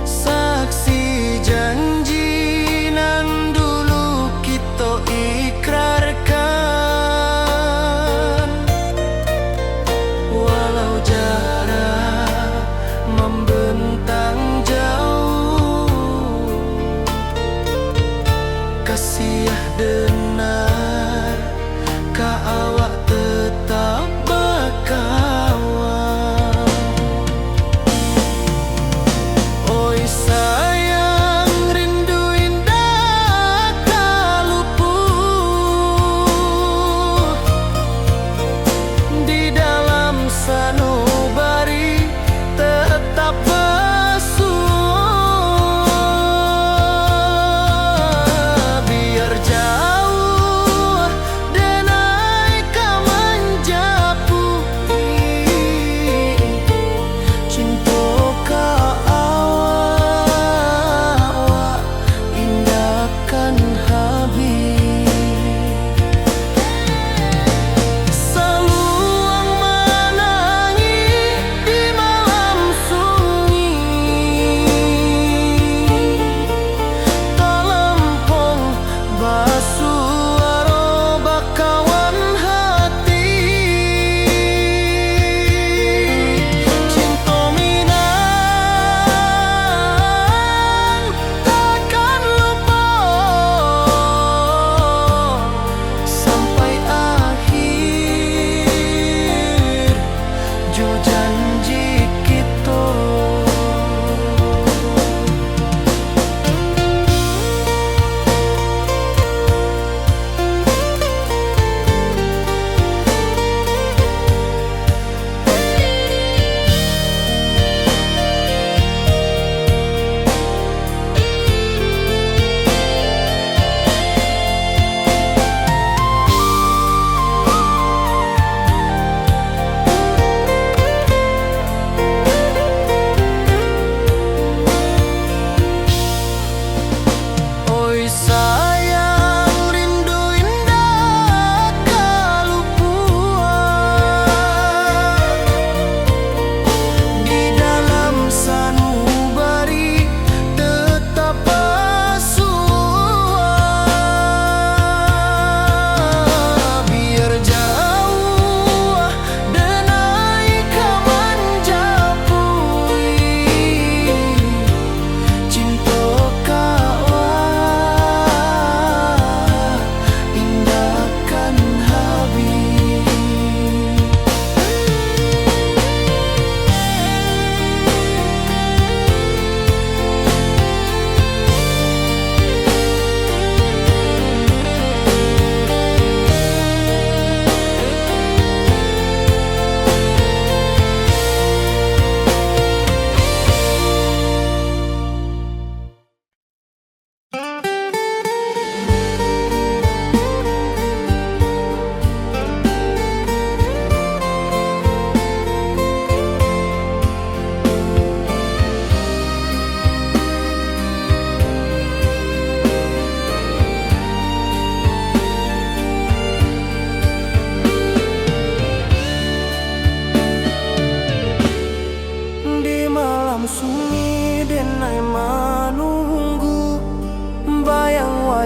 saksi janji nan dulu kito ikrarkan. Walau jarak mambentang jauh, kasiah denai ka awak tetap bakawan. Oi sayang, rindu indak ka lupuah. Di dalam sanubari tetap basuah. Biar jauah denai ka manjapui, cinto ka awak indak kan habih. Saluang manangih di malam sunyi, talampong basuaro bakawan hati. Cinto Minang takkan lupo sampai akhir jo janji kito.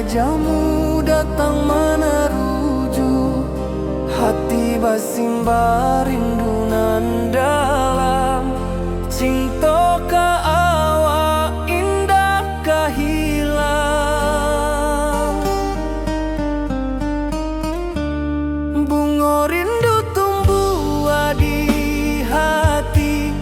Jamu datang manaruju, hati basimba rindu nan dalam. Cinto ka awak indak ka hilang. Bungo rindu tumbuah di hati,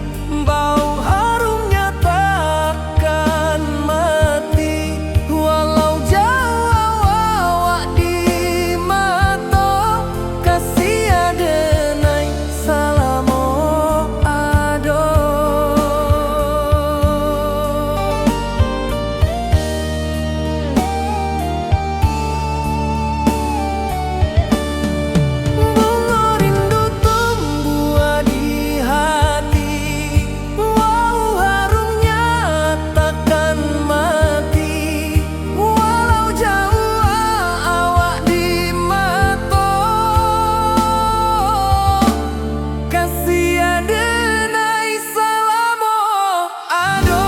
bau harumnya takkan mati. Walau jauah awak di mato, kasih adenai salamo ado. Bungo rindu tumbuah di hati, bau harumnya takkan mati. Walau jauah awak di mato, kasih adenai salamo ado.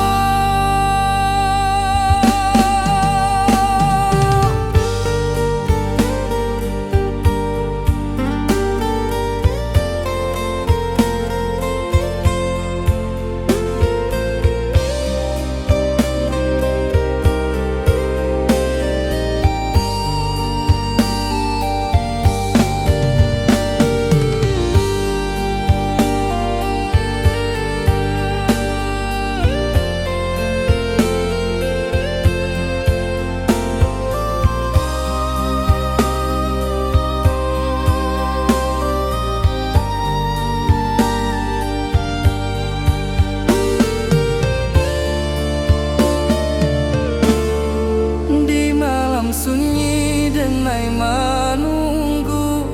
Di malam sunyi denai manunggu,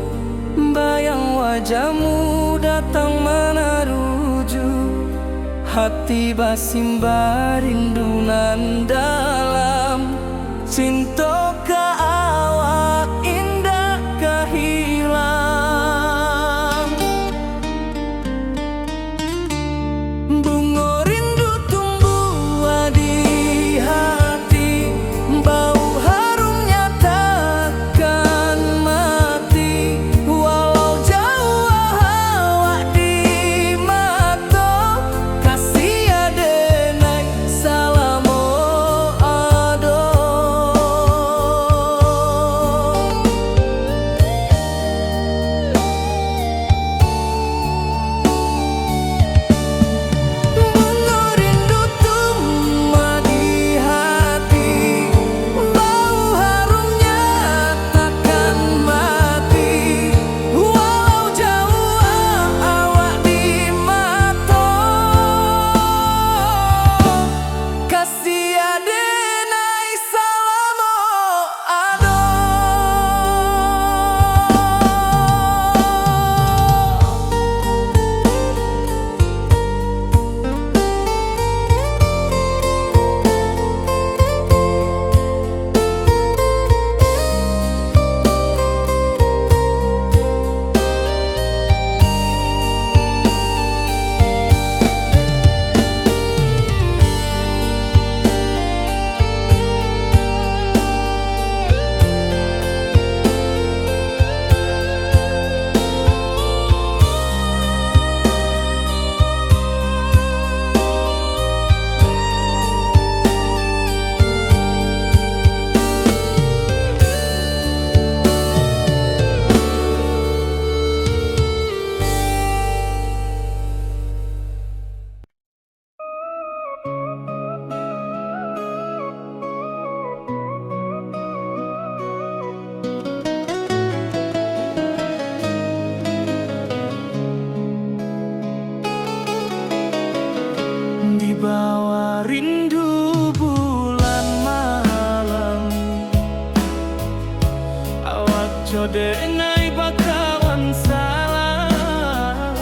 bayang wajahmu datang manaruju. Hati basimba rindu nan dalam, cinto ka awak indak ka hilang. Bungo rindu tumbuah di hati, bau harumnya takkan mati. Walau jauah awak di mato, kasih adenai salamo ado. Bungo rindu tumbuah di hati, bau harumnya takkan mati. Walau jauah awak di mato, kasih adenai salamo ado. Di bawah rindu bulan malam, awak co denai bakawan salam.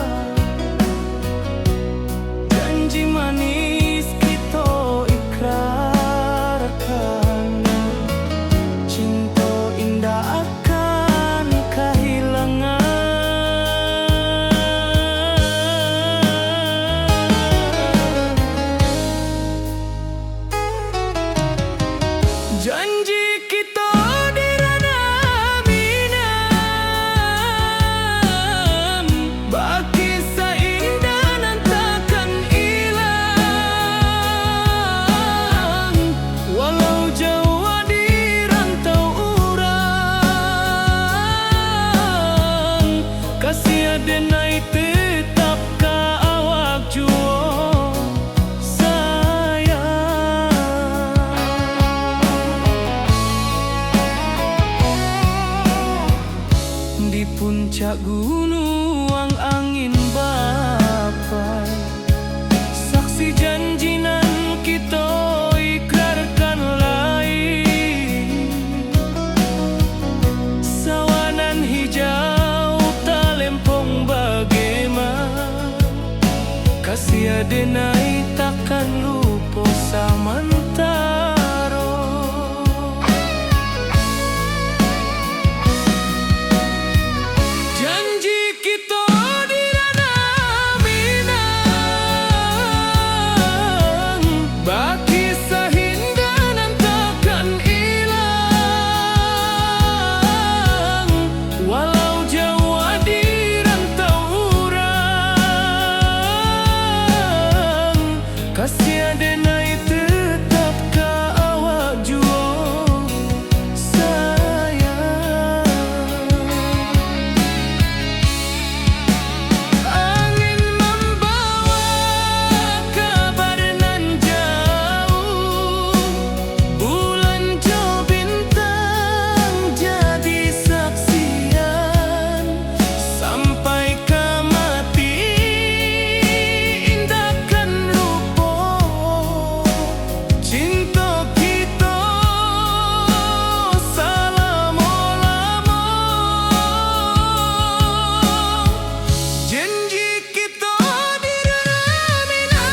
Janji manis kito ikrarkan, cinto indak akan kahilangan. Janji kito Kasiah denai takkan lupo samantaro. Janji kito di Ranah Minang, bakisah indah nan takkan ilang. Walau jauah di rantau urang, kasiah denai tetap ka awak juo, sayang. Angin mambawa kabar nan jauah, bulan jo bintang jadi saksian. Sampai ka mati indak kan lupo cinto kito salamo-lamo. Janji kito di Ranah Minang,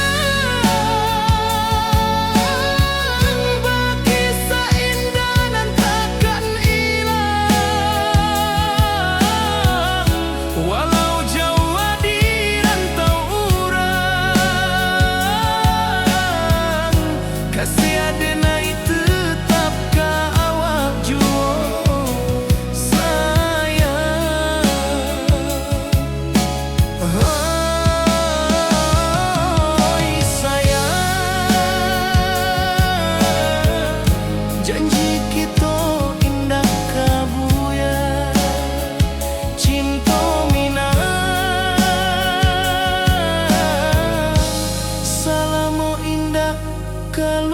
bakisah indah nan takkan ilang. Walau jauah di rantau urang, kasiah denai tetap ka awak juo, sayang. Hoi sayang, janji kito indak ka buya. Cinto Minang salamo indak ka